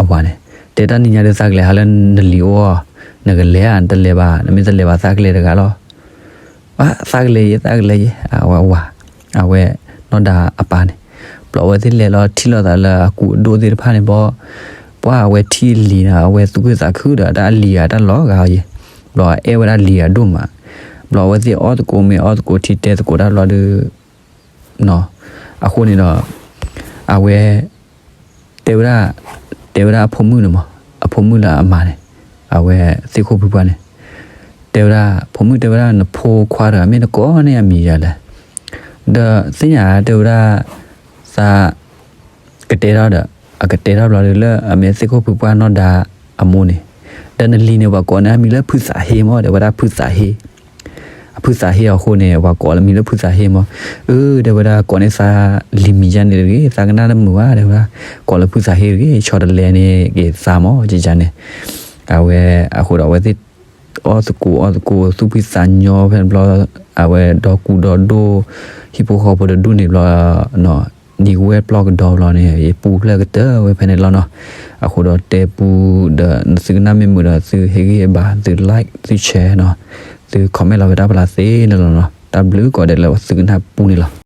အဝၤန့ၣ် တဲတၢ်နံၤညါဒီးသးကလဲၤဟးလၢ နလံၤအိၣ်, နကလဲၤဧါ နတလဲၤဘၣ် နမ့ၢ်တလဲၤဘၣ်သးကလဲၤတဂၤလီၤ, သးကလဲၤယဲ သးကလဲၤယဲ အဝဲဝၤ, အဝဲနီၢ်ဒါအပၢ်န့ၣ်, ဘျီအဝဲသ့ၣ်လဲၤလီၤထံၣ်လိာ်သးလၢအကူးအဒိၣ်သ့ၣ်တဖၣ်န့ၣ်ဘျီ, ပှၢ်အဝဲထံၣ်လံၤန့ၣ် အဝဲသူၣ်ခုသးခုဒီးတၢ်အလံၤအတၢ်လီၤဂာ်အီၤယဲ, ဘျီအအဲၣ်ဝဲဒၣ်လံၤအဒိၣ်မး, ဘျီအဝဲသ့ၣ်အီၣ်သကိးမ့ၤအီၣ်သကိးထံတဲသကိးတၢ်ဘျီဒီး အဃိန့ၣ်ဒီး အဝဲ တဲဝဲဒၣ် တဲဝဲဒၣ်အဖိမုၣ်န့ၣ်မး အဖိမုၣ်လၢအမါန့ၣ် အဝဲသ့ၣ်ခိၣ်ဖုပှၢ်န့ၣ် တဲဝဲဒၣ် ဖိမုၣ်တဲဝဲဒၣ် နဖိခွါတဂၤမ့ၢ်နကိးန့ၢ်အမံၤယၤလဲၣ်, ဒီးသ့ၣ်ညါတဲဝဲဒၣ် သး ကတဲထီၣ်ဒီး အကတဲထီၣ်ဘျီဒီးလၢအမ့ၢ်သ့ၣ်ခိၣ်ဖုပှၢ်နီၢ်ဒါအမိၢ်န့ၣ်, ဒီးနလံၤန့ၣ် ပှၤကိးန့ၢ်အမံၤလၢဖုသးဟ့မး တဲဝဲဒၣ်ဖုသးဟ့ အဖုသးဟ့အဃိန့ၣ် ပှၤကိးလၢမံၤလၢဖုသးဟ့မး, အၢ တဲဝဲဒၣ် ကိးန့ၢ်သးလံၤမံၤယါန့ၣ်တဂ့ၤ သးကနၣ်တမုာ်ဘၣ် တဲဝဲဒၣ် ကိးလၢဖုသးဟ့တဂ့ၤ ဆီတလဲန့ၣ်က့ၤသးမး ကကန့ၣ်, အဝဲ အဃိဒီးအဝဲသ့ၣ် အီၣ်သကိးအီၣ်သကိး သူၣ်ဖှံသးညီဖဲဘျီ အဝဲဒီကူဒီဒိၣ် ဟံၣ်ဖိဃီဖိတဒူၣ်န့ၣ်ဘျီ နံၤကဝဲၢ်ပျီၢ်ကဒီဘျီန့ၣ် ယပူၤဖျဲၣ်ကတၢၢ်ဝဲဖဲန့ၣ်လီၤနီၤ, အဃိဒီးတဲပူဒီး သုကနၣ်မ့ၢ်မုာ်ဒီး သုဟ့ၣ်ဂံၢ်ဟ့ၣ်ဘါ သု like သု share နီၤ, သု comment လီၤဝဲတၢ်ဖျါသ့န့ၣ်လီၤနီၤ, တၢ်ဘျုးကိးဂၤဒဲးလၢသုကနၣ်ပူန့ၣ်လီၤ.